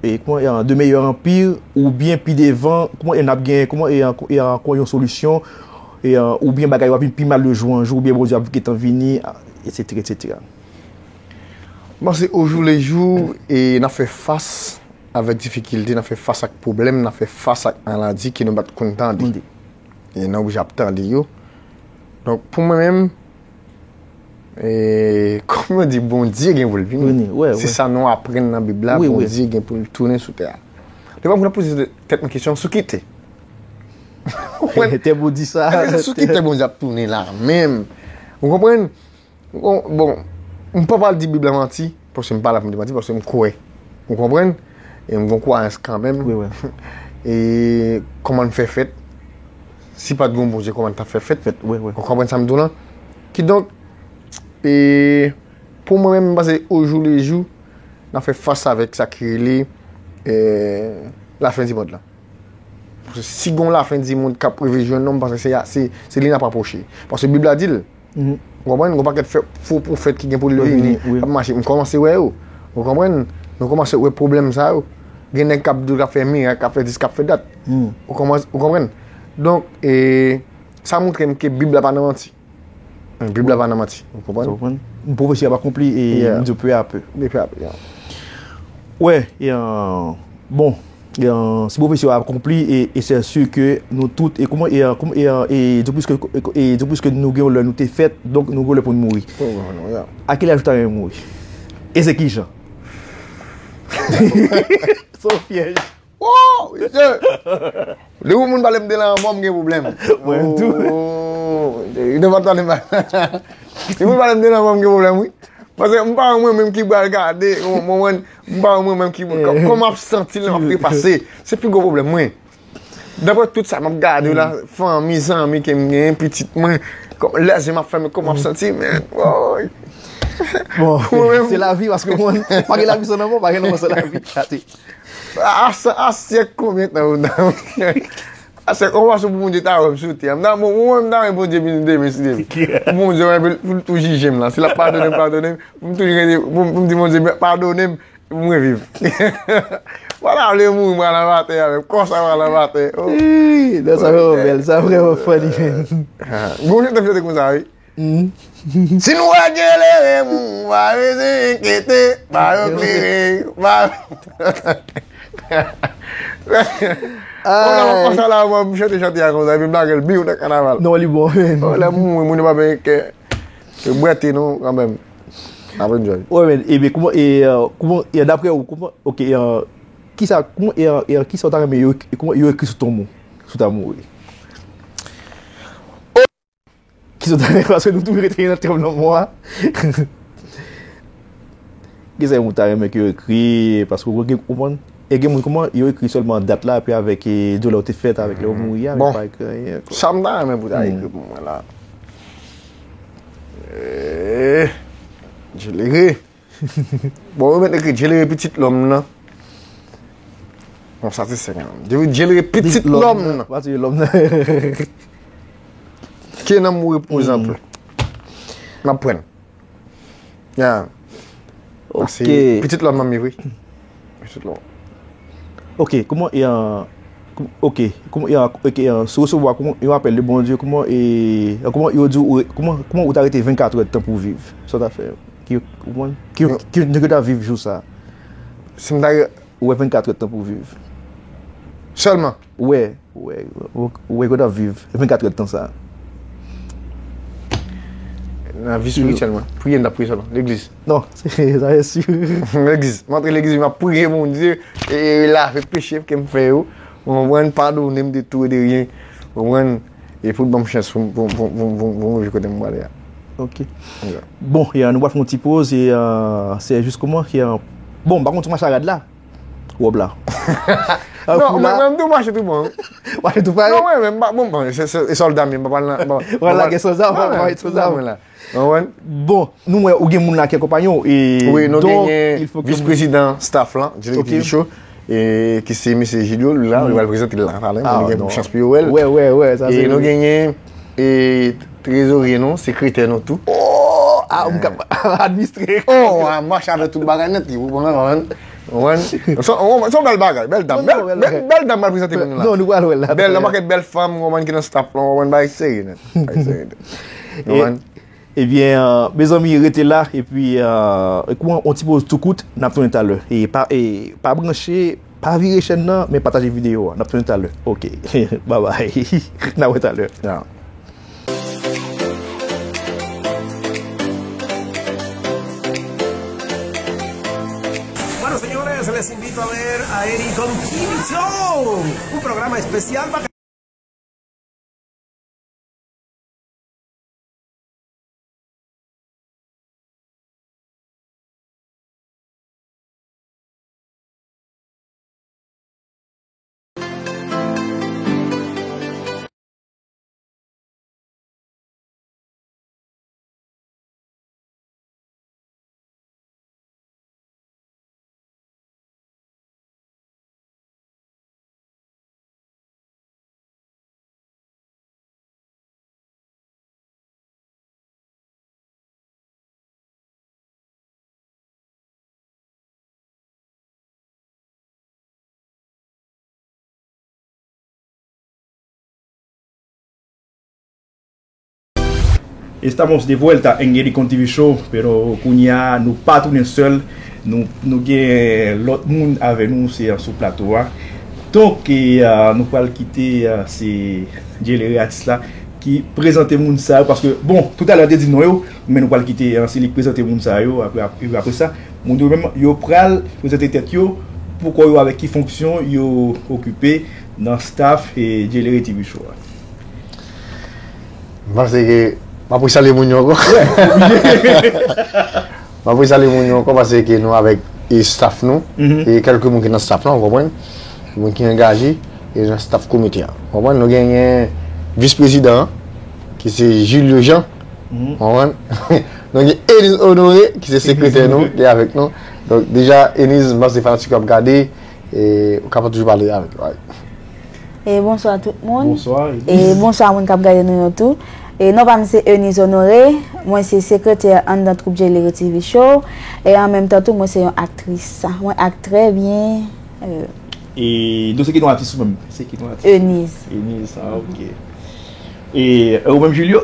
e, kòman, e, euh, de meilleur en pire, oubyen pi devan, kòman, e, n ap gen, kòman, e, euh, e, euh, kòman yon solisyon, e, euh, oubyen bagay yo ap vin pi mal de jou an jou, oubyen Bondye ap gentan vini, etsetera, etsetera. Bon, se au jour le jour, e n ap fè fas avèk difikilte, n ap fè fas ak pwoblèm, n ap fè fas ak maladi ke nou pa t konn tande. Tande. E n oblije ap tande yo. Donk, pou mwen menm, e, kòm yo di, Bondye gen pou l vini. Vini, wè, Se wè. Sa nou aprann nan Bib la, Wi, wi. Bondye gen pou l tounen sou tè a. Defwa, m konn ap poze tèt mwen kesyon, sou ki tè? Tè pou di sa. Sou ki tè Bondye ap tounen la menm? Ou konprann? Bon, bon, m pa pral di Bib la manti, paske m pa la pou m di manti, paske m kwè. Ou konprann? E m gen kwayans kanmenm. Wi, wi. E kòman n fè fèt? Si pa t gen yon Bondye, kòman n t ap fè fèt? Fèt, wi, wi. Ou konprann sa m di w lan? Kidonk, e, pou mwen menm, m panse ojoulejou, n ap fè fas avèk sa ki rele, e, lafen di mond lan. Paske si gen yon lafen di mond k ap rive jwenn nou, m panse se, se, se li n ap apwoche. Paske Bib la di l. Mhm. Ou konprann? Gon pakèt fo pwofèt ki gen pou l vini, ap mache. M kòmanse wè yo. Ou konprann? Nou kòmanse wè pwoblèm sa yo. Gen nèg k ap di w k ap fè mirak, k ap fè dis, k ap fè dat. Ou kòmanse, ou konprann? Donk, e, sa montre m ke Bib la pa nan manti. Bib la pa nan manti. Ou konprann? Ou konprann? Pwofesi ap akonpli e, yeah, m di w, peu à peu. Peu à peu, yeah. Wè, e, bon, e, si pwofesi yo akonpli, e, e c'est sûr que nou tout, e kòman, e, kòman, e, e, de plus que, e, de plus que nou gen yon lè nou te fèt, donk nou gen yon lè pou n mouri. Oh, non, non, yeah. A ki laj ou ta renmen mouri? E se ki jan? Se yon pyèj. Oh, mesye! Depi yon moun pale m de lanmò, m gen pwoblèm. Mwen tou. Oh, depi pale m, depi pale m de lanmò, m gen pwoblèm, wi. Paske m pa wè mwen menm ki pral gade, ou konprann? M pa wè mwen menm ki, kò-, kòman m ap santi l lè m ap trepase. Se pi gwo pwoblèm mwen. Dapre tout sa m ap gade la, fanmi, zanmi ke m genyen, pitit mwen, kò-, lè je m ap fèmen, kòman m ap santi, men, woy. Bon, se lavi, paske mwen, pa gen lavi san lanmò, pa gen lanmò san lavi. Gade. A, a, a syèk konbyen tan ou nan? A syèk, on fason pou Bondye ta wè m sou tè a. M ta, bon, mwen, m ta renmen Bondye vin demen, si Dye vle. Pou Bondye wè, pou, pou l tou jije m la. Si l ap padone m, padone m. Pou m tou rete, pou, pou m di Bondye, padone m, pou m reviv. Vwala, vle mouri, m pral anba tè avè m. Konsa, m pral anba tè. Oh. Ii, non, sa vrèman bèl, sa vrèman funny, man. Ah, bon, jan te fete konsa, wi. Si nou wè djelere moun, pa bezwen enkyete, pa yo klere, pa. Konsa la, mwen, m chante chante a konsa, epi m lage l, biw, nan kanaval. Non, li bon, men. Oh, lè moun, moun yo pa benyen kè. Yo bwè te nou, kanmenm. N ap enjoy. Wè, men, ebyen, kòman, e, euh, kòman, e, daprè ou, kòman, ok, e, euh, kisa, kòman, e, euh, e, euh, kisa ou ta renmen yo, kòman yo ekri sou tonm ou, si w ta mouri? Ki sot ane, paske nou toujou rete nan tèm lanmò a. Kisa moun ta renmen ke yo ekri, paske ou gen, ou konprann? E gen moun kòman yo ekri sèlman dat la, epi avèk, e, jou lè w te fèt, avèk lè w mouri a, men pa ekri anyen ankò. Sa m ta renmen pou ta ekri pou mwen la. Eh, djelere. Bon, yo mèt ekri djelere pitit lòm nan. Bon, sa se sèk an. Djelere pitit lòm nan. Pa ti lòm nan. Ke nanm ou repoze anpè. N ap pran. Ya. Paske pitit lòm nan, mi vre. Pitit lòm. Ok, kòman, e, an, kòm-, ok, kòman, e, an, ok, e, an, si w resevwa kòman, yon apèl de Bondye, kòman, e, an, kòman yo di w, kòman, kòman ou ta rete vennkat èdtan pou w viv? Sa w ta fè? Ki, ou konprann? Ki, ki, ki, ki ta viv jou sa? Si m ta re- Ou wè vennkat èdtan pou w viv. Sèlman? Ou wè, ou wè, ou wè, ou wè ke w ta viv vennkat èdtan sa. Nan vi espirityèl mwen. Priye, m t ap priye sèlman. Legliz. Non, se, sa se si. Legliz. M antre legliz, m ap priye Bondye, e lave peche ke m fè yo. Ou konprann? Padone m de tou e de ryen. Ou konprann? E pou l ban m chans pou, pou, pou, pou, pou, pou m rive kote m prale a. Ok. Bon, e, nou pral fè yon ti poz, e, e, se jis kòman, e, bon, m pa konn si w mache a rad la. Wòb la. Non, mwen, mwen, m tou mache tou bon. Mache tou pare? Non, mwen, mwen, m pa, bon, bon, se, se, se sòlda m ye, m pa pral nan, m pa, m pa pral lage san zam, m pa pral mache san zam. Mwen la. Ou konprann? Bon, nou wè, ou gen moun la ki akonpaye w, e wi, nou genyen vis prezidan staff lan, Djeri Kilicho, e ki se mesye Jilyo, li la, li pral prezante l la talè, nou gen chans pou yo wè l. Wè, wè, wè, sa se vre. E nou genyen, e trezorye nou, sekretè nou tou. Oh, ah, m ka administre. Oh, a mache avè tout bagay nèt, li, ou konprann? Ou konprann? Se yon bèl bagay, bèl dam. Bèl, bèl, bèl dam pral prezante pou nou la. Non, nou pral wè l la. Bèl, yon pakèt bèl fanm, ou konprann, ki nan staff lan, ou konprann, bagay serye nèt. Bagay serye nèt. Ou konprann? Ebyen, euh, mezanmi, rete la, epi, euh, kouran, yon ti poz tou kout, n ap tounen talè. E pa, e pa branche, pa vire chèn nan, men pataje videyo a. N ap tounen talè. Ok. Bye bye. N ap wè talè. Ya. Bueno, señores, les invito a ver a Eric con Kim Show, un programa especial para Estamos de vuelta en Gary Con T V Show, pero kounye a nou pa tounen sèl, nou, nou gen lòt moun avè nou se sou plato a. Donk, e, a, nou pral kite, a, se Djelere atis la ki prezante moun sa yo, paske, bon, toutalè te di non yo, men nou pral kite, a, se li k prezante moun sa yo, apre, apre, apre sa, moun yo menm, yo pral prezante tèt yo, poukò yo, avèk ki fonksyon yo okipe nan staff e Djelere T V Show a. M panse ke m ap resalye moun yo ankò. M ap resalye moun yo ankò paske nou avèk e staff nou, e kèlke moun ki nan staff la, ou konprann? Moun ki angaje, e nan staff komite a. Ou konprann? Nou genyen vis prezidan an, ki se Julio Jean. Ou konprann? Nou gen Enis Honoré, ki se sekretè nou, ki avèk nou. Donk, deja, Enis, m panse fanatik yo ap gade, e ou kapab toujou pale avèk yo. E bonswa tout moun. Bonswa, E bonswa moun k ap gade nou yo tou. E non pa m se Eunice Honoré. Mwen se sekretè anndan twoup Djelere T V Show. E an menm tan tou, mwen se yon aktris. Mwen ak trè byen. E nou se ki non atis ou menm? Se ki non atis? Eunice. Eunice, ah, ok. E ou menm, Julio?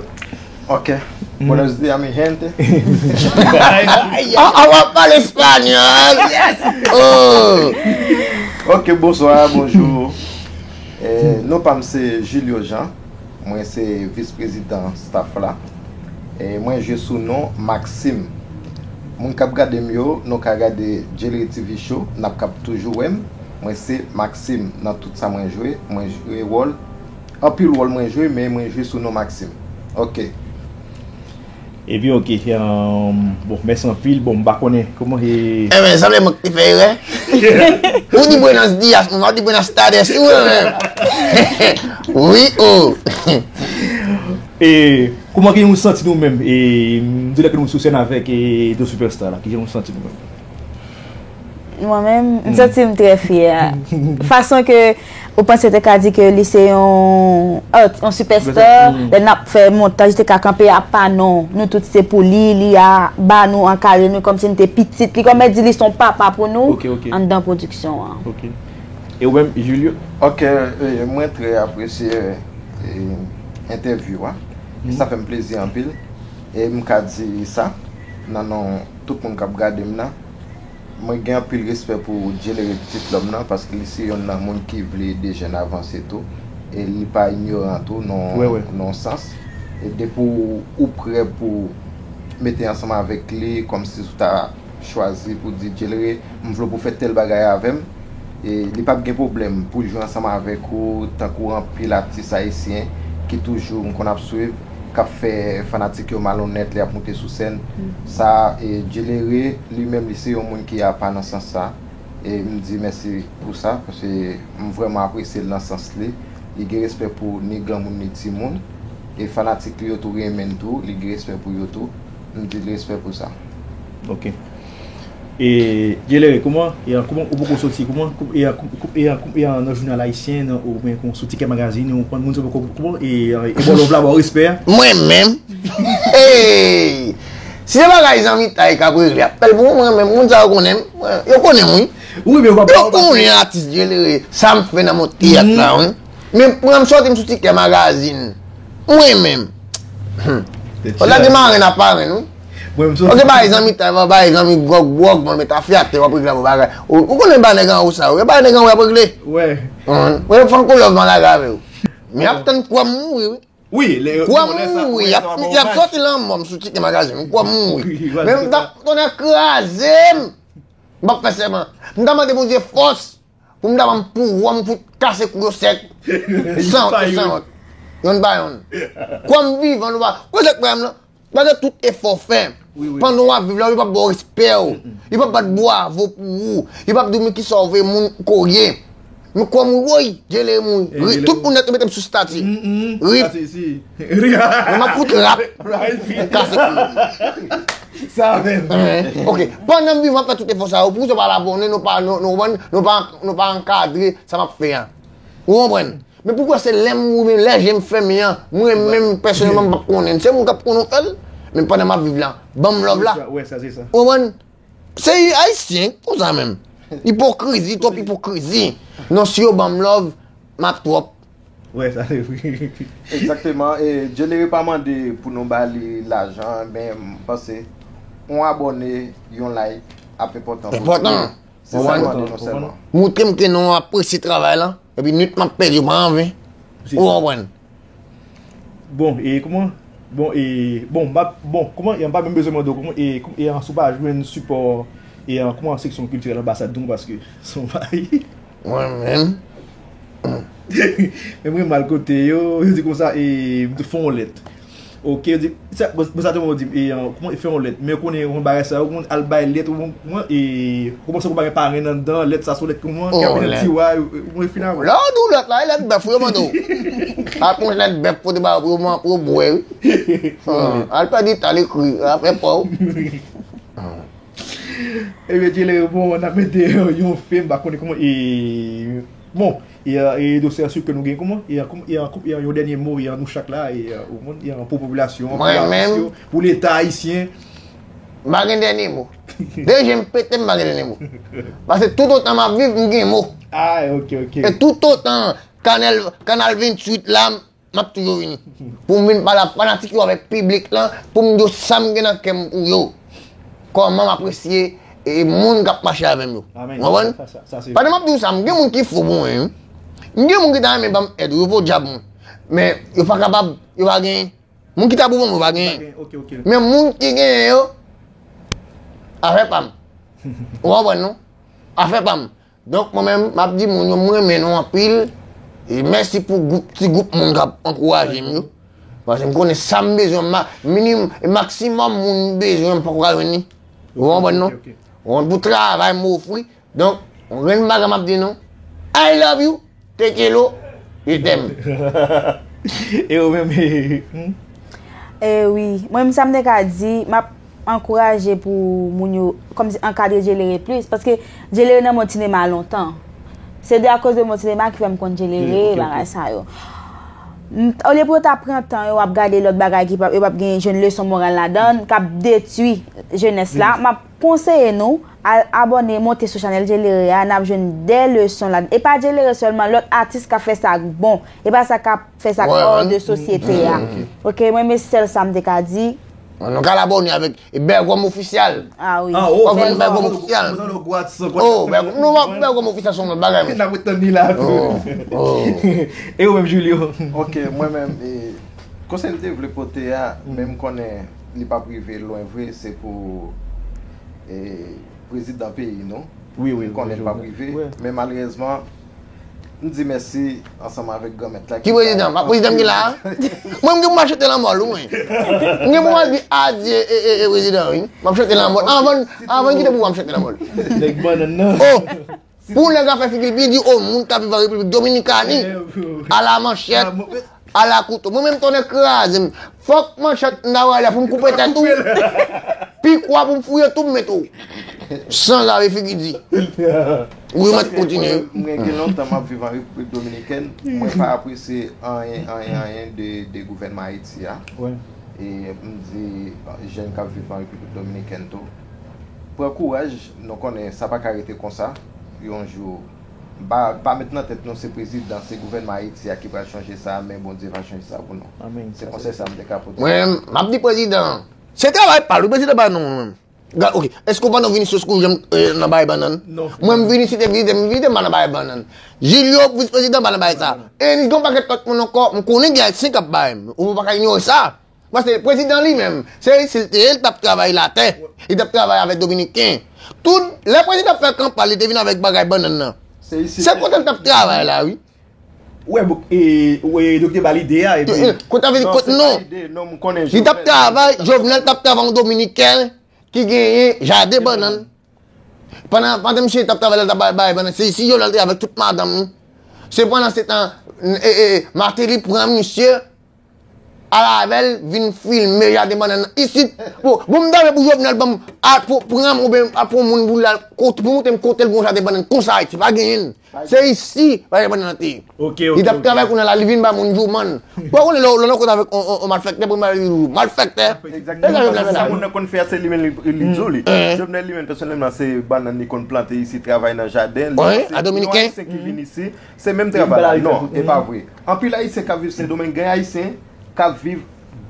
Ok. Buenos días, mi gente. Ah, ah, w ap pale espanyòl! Oh! Ok, bonswa, bonjou. Eh, non pa m se Julio Jean. Mwen se vis prezidan staff la. E mwen jwe sou non Maxime. Moun k ap gade m yo, nou ka gade Djelere T V Show, n ap kab toujou wè m. Mwen se Maxime nan tout sa mwen jwe. Mwen jwe wòl, anpil wòl mwen jwe, men mwen jwe sou non Maxime. Ok. Ebyen, ok. Bon, mèsi anpil. Bon, m pa konnen kòman e. Enben, sanble mwen ki te fè erè. Ou di buenos días, mwen pa di buenas tardes. Ou wè menm. Wi, o. E kòman ke nou santi nou menm? E m di lè ke nou sou sèn avèk e de superstar la, kijan nou santi nou menm? Mwen menm, m santi m trè fyè. Fason ke ou panse te ka di ke li se yon art, yon superstar, lè n ap fè montaj, li te ka kanpe apa non. Nou tout se pou li, li a ba nou, ankadre nou kòmsi n te pitit li, kòm di li se yon papa pou nou Ok, ok. Anndan pwodiksyon an. Ok. E ou menm, Julio? Ok, eh, mwen trè apresye eh, entèvyou a. E sa fè m plezi anpil. E m ka di sa nan non tout moun k ap gade m nan. Mwen gen anpil respè pou Djelere Pitit Lòm nan, paske li se yonn nan moun ki vle ede jèn avanse tou. E li pa inyoran tou, nan Wè, wè. nan sans. E depi w ou prè pou mete ansanm avèk li, kòmsi ou ta chwazi pou di Djelere, m vle pou fè tèl bagay avè m. E li p ap gen pwoblèm pou l jwe ansanm avèk ou, tankou anpil atis ayisyen ki toujou m konn ap swiv, k ap fè fanatik yo malonèt, li ap moute sou sèn. Sa, e Djelere, li menm, li se yon moun ki apa nan sans sa. E m di mèsi pou sa, paske m vrèman apresye l nan sans li. Li gen respè pou ni granmoun ni timoun. E fanatik li yo tou renmen l tou, li gen respè pou yo tou. M di l respè pou sa. Ok. E Djelere, kòman, e, kòman ou poko soti, kòman, e, e, e, e, nan jounal ayisyen, nan, oubyen kon sou Tikè Magazine, ou konn moun sa poko, kòman, e, e, e bò love la, bò respè a? Mwen menm. Hey! Si se bagay zanmitay k ap regle, ap fè l pou mwen menm, moun sa yo konnen m. Yo konnen m, wi. Wi, men ou pa Yo konnen atis Djelere, sa m fè nan mond teyat la, wi. Men pran m sòti m sou Tikè Magazine. Mwen menm. Ou lage marenn a parenn, wi. Mwen, m Ok, bay zanmi tay, bay zanmi gwòg gwòg, mwen met afyate, w ap regle avè bagay. Ou ou konnen ba nèg anwo sa yo, e ba nèg anwo y ap regle. Wè. Mwen fanko love man lage avè w. Men y ap tann kwa m mouri, wi. Wi, lè Kwa m mouri, y ap y ap sòti lanmò m sou Tikè Magazine, kwa m mouri. Men m t ap tonnè kraze m. M p ap fè sèman. M t ap mande Bondye fòs pou m ta ban m pouvwa m fout kase kou yo sèk. San wont, san wont. Yonn pa yonn. Kwa m vivan, nou pa. Kote k pa m lan? Gade tout efò w fè. Pandan w ap viv la, yo p ap ba w respè w. Yo p ap bat bwavo pou ou. Yo p ap di w men kisa w vle moun ko ye. Men kwa m mouri, woy, Djelere mouri. Tout moun nèt yo mete m sou stati. Rip. Men m ap fout rap. Kase kou. Sa menm. Ok. Pandan m vivan, m ap fè tout efò sa yo. Pou sa pa la konnen, nou pa, nou, nou, nou pa, nou pa ankadre sa m ap fè a. Ou konprann? Men poukwa se lè m mouri, men lè je m fèmen an, mwen menm pèsonèlman m p ap konnen. Se moun k ap konnen w fè l. Men pandan m ap viv la, ban m love la. Wè, sa se sa. Ou konprann? Se ayisyen konsa menm. Ipokrizi, twòp ipokrizi. Non, si yo ban m love, m ap twòp. Wè, sa se vre. Egzakteman. E Djelere pa mande pou nou ba li lajan, men m panse yon abòne, yon like ap enpòtan pou li. Enpòtan. Se sa l mande nou sèlman. Moutre m ke nou apresye travay la. Epi nwit m ap pèdi yo pa anven. Ou konprann? Bon, e kòman? Bon, e bon, m ap, bon, kòman, e m pa menm bezwen mande w kòman, e, e an, si w pa jwenn sipò, e an, kòman, seksyon kiltirèl anbasad nou, paske se yon bagay. Mwen menm. Men mwen mal kote yo, yo di konsa, e m te fè yon lèt. Ok, yo di, sa, bon, bon, sa te mwen di, e an, kòman, e fè yon lèt. Men konnen yon bagay sa, yo konn al bay lèt, ou konn, e, kòman sa, kòman, pa gen parenn anndan, lèt sa, se yon lèt kòman, ki ap vin ti wa, mwen final. Lè w di w lèt la, e lèt bèf, yo mande w. Al pran lèt bèf pou te ba, pou yo bwè, wi. Al pèdi tan, al ekri, al fè pa w. Ebyen, Djelere, bon, n ap mete yon fen, m pa konnen kòman, e, bon, e, e dosye a sou ke nou gen kòman, e, e, e yon dènye mo, e nou chak la, e, ou konprann, e pou popilasyon an, pou atis yo, pou Leta ayisyen. M pa gen dènye mo. Deje m pete, m pa gen dènye mo. Paske toutotan m ap viv, m gen mo. Ah, ok, ok. E toutotan Kanal, Kanal venntuit la, m ap toujou vini. Pou m vin pale ak fanatik yo, avèk piblik lan, pou m di yo sa m gen nan kè m pou yo. Kòman m apresye e moun k ap mache avè m yo. Ou konprann? Pandan m ap di w sa, m gen moun ki fou pou mwen, wi. M gen moun ki ta renmen ban m èd, yo podyab mwen. Men yo pa kapab, yo pa genyen. Moun ki ta pou ban m, yo pa genyen. Men moun ki genyen yo, afè pa m. Ou konprann, non? Afè pa m. Donk, mwen menm, m ap di moun yo, m renmen nou anpil. E mèsi pou gwoup, ti gwoup moun k ap ankouraje m yo. Paske m konnen sa m bezwen, ma, minim, e maksimòm moun m bezwen, m poko ka jwenn li. Ou konprann, non? Ou konprann, pou travay m ofri. Donk, yon grenn bagay m ap di nou. I love you, te kelo, je t'aime. E ou menm, e, hmm? E wi, mwen menm sa m te ka di, m ap ankouraje pou moun yo kòmsi ankadre Djelere plis, paske Djelere nan mond sinema lontan. Se de akoz de mond sinema ki fè m konn Djelere, bagay sa yo. M, olye pou yo ta pran tan yo ap gade lòt bagay ki p ap, yo p ap gen jwenn leson moral ladan, k ap detwi jenès la, m ap konseye nou al abòne, monte sou chanèl Djelere a, n ap jwenn de leson ladan. E pa Djelere sèlman, lòt atis k ap fè sa k bon. E pa sa k ap fè sa k hors de sosyete a. Ok, mwen, men sèl sa m te ka di. Nou ka al abòne avèk Bègòm Ofisyal. Ah wi. W ap jwenn Bègòm Ofisyal. Oh, Bègòm, nou wè Bègòm Ofisyal se yon lòt bagay, men. N ap retann li la tou. E ou menm, Julio? Ok, mwen menm, e, konsèy m te vle pote a, men m konnen li p ap rive lwen vre, se pou, e, prezidan peyi nou. Wi, wi, m konnen l p ap rive, men malerezman, m di mèsi ansanm avèk Granmèt la. Ki prezidan? Pa prezidan m gen la a? Mwen, m gen pou m al chante lanmò l, wi, mwen. M gen pou m al di adye, e, e, e, prezidan, wi. M ap chante lanmò l. Anvan, anvan l kite pouvwa, m chante lanmò l. Nèg bannann nan. Oh! Pou nèg la fè figi l byen, di, oh, moun k ap viv an Repiblik Dominikani, ala manchèt, ala kouto. Mwen menm, tonnè kraze m. Fòk manchèt m ta wè la pou m koupe tèt ou. Pikwa pou m fouye tou, m mete w. San lave figi di. Wi, mwen kontinye. Mwen gen lontan m ap viv an Repiblik Dominikèn. Mwen pa apresye anyen, anyen, anyen de, de gouvènman Ayiti a. E m di jèn k ap viv an Repiblik Dominikèn tou, pran kouraj, nou konnen sa pa ka rete konsa. Yon jou, pa, pa met nan tèt nou se prezidan, se gouvènman Ayiti a ki pral chanje sa, men Bondye va chanje sa pou nou. Se konsèy sa m te ka pote. Mwen, m ap di prezidan, se travay pa l, wi, prezidan pa nou, nou menm. Gad, ok, èske w pandan w vini sou skou jan m nan bay bannann? Mwen, m vini site vizite, m vizite, m pa nan bay bannann. Julio, vis prezidan, pa nan bay sa. E gen yon pakèt lòt moun ankò, m konnen gen Ayisyen k ap bay, men ou pa ka inyore sa. Paske prezidan li menm, se isit l te ye, l t ap travay latè. Li t ap travay avèk Dominiken. Tout, lè prezidan ap fè kanpay, li te vin avèk bagay bannann nan. Se kote l t ap travay la, wi. Ou wè, ou wè, yo te ba l ide a, epi. Kote avè li, kote non. Li t ap travay, Jovenel t ap travay yon Dominiken ki genyen jaden bannann. Pandan, pandan misye t ap travay la, l t ap bay, bay bannann. Se isi Jovenel te avèk tout madanm li. Se pandan se tan, e, e, Martelly pran misye, al avè l, vin filme jaden bannann nan isit. Bon, bon, m ta vle pou Jovenel ban m, a, pou, pran m oubyen a, pou moun pou l al, kote, pou montre m kote l gen yon jaden bannann konsa Ayiti. Pa genyen l. Se isi, pa genyen bannann nan te ye. Ok, ok, Li t ap ok. travay kounye a la, li vin ba moun jouman. Bon, ou konnen lè w lè w nan kot avèk on, on, on malfèktè, premye bagay li di w, malfèktè. Egzakteman. Sa moun nan konn fè a, se li menm li, li di w li. Jovenel li menm, pèsonèlman, se bannann li konn plante isi, travay nan jaden. Li Wi, se a Dominiken. Ayisyen ki vin isi, se menm travay la. Non, e pa vre. Anpil Ayisyen k ap viv Sendomeng, gen Ayisyen k ap viv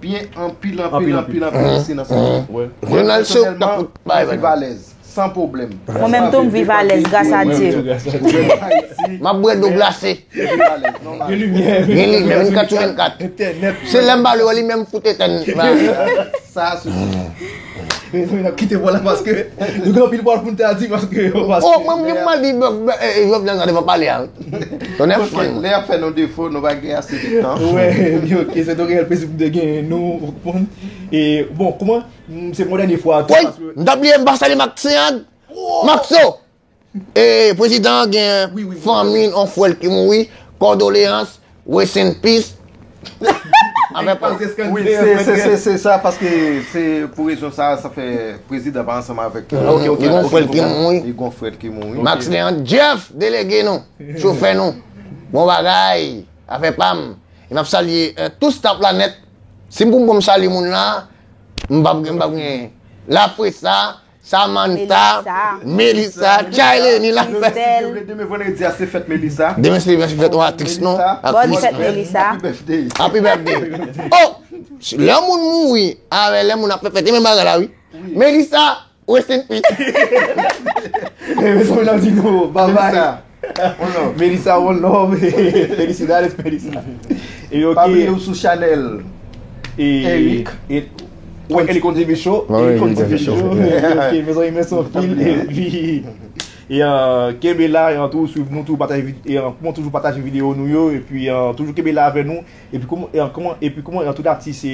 byen anpil, anpil, Anpil, anpil, anpil. anpil isi nan Sendomeng. Wi. Mwen, Ronald Show, pèsonèlman, mwen viv alèz, san pwoblèm. Mwen menm tou, m viv alèz, gras a Dye. Wi, wi, wi, wi. M ap bwè dlo glase. Gen limyè, Gen limyè, vennkat sou vennkat. Entènèt. Se lè m pale wè li menm fout etèn. Sa, se Mezanmi, n ap kite bò la paske nou gen anpil pawòl pou n ta di paske. Oh, mwen, mwen, mwen di, eh, eh, Jovenel nan devan pale a. Tonnè fè. Lè y ap fè nou defo, nou pa gen ase de tan. Wè, ok, se yon reyèl plezi pou m te gen nou, ou konprann? E, bon, kouman, mm, se pou yon dènye fwa tou, Woy, paske m ta bliye, m pa salye Maxean. Maxo! E prezidan an gen fanmi l, on frè l ki mouri, kondoleyans, rest in peace. Avè pa. Wi, se, se, se, se sa, paske se pou rezon sa, sa fè prezidan pa ansanm avèk. Ok, ok, Li gon ok, frè l ki mouri. Li gon frè l ki mouri. Max Leandre, Jeff, delege nou, chofè nou. Bon bagay, afè pa m. E m ap salye, eh, tout staff la nèt. Si m pou m pou m salye moun la, m p ap, m p ap gen. Lapre sa, Samantha, Melissa, Chailene, la fèt. Demen, demen vandredi a, se fèt Melissa. Demen se fèt yon aktris, non? Bòn fèt, Melissa. Happy birthday. Happy birthday. Oh! Lè moun mouri, avè lè moun ap fè fèt, e menm bagay la, wi. Melissa, rest in peace. Mezanmi, n ap di nou, bye bye. Melissa, one love. Felicidades, Melissa. E ok. Pa bliye ou sou chanèl e, Eric. E, wè, Elikon T V Show. Wè, Elikon T V Show. Ok, mezanmi, mèsi anpil. Epi, e, euh, kenbe la, e, an tou, swiv nou tou, pataje vid-, e, an, kouman toujou pataje videyo nou yo, epi, e, toujou kenbe la avè nou. Epi kouman, e, kouman, epi kouman, e, tout atis, e,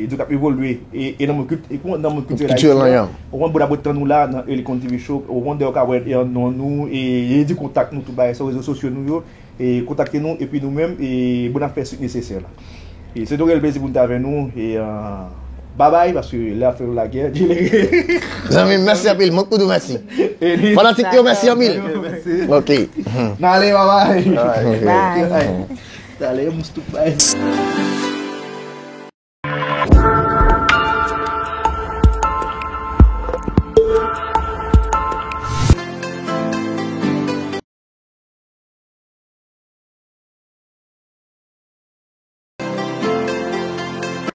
di k ap evolye, e, e nan mond kilt-, e kouman nan mond kiltirèl ayisyen an. Ou konn bon abòne tan nou la, nan Elikon T V Show, ou konn dèyè w ka wè, e, non nou, e, e di kontak nou, tout bagay, sou rezo sosyo nou yo. E kontakte nou, epi nou menm, e bon ap fè suit nesesè la. E se te yon reyèl plezi pou n te avè nou, e, euh, bye bye, paske lè ap fè nou lagè. Zanmi m, mèsi anpil, mwen tou di w mèsi. Fanatik yo, mèsi anpil. Ok. N ale, bye bye. Bye. Talè, mous tout bay.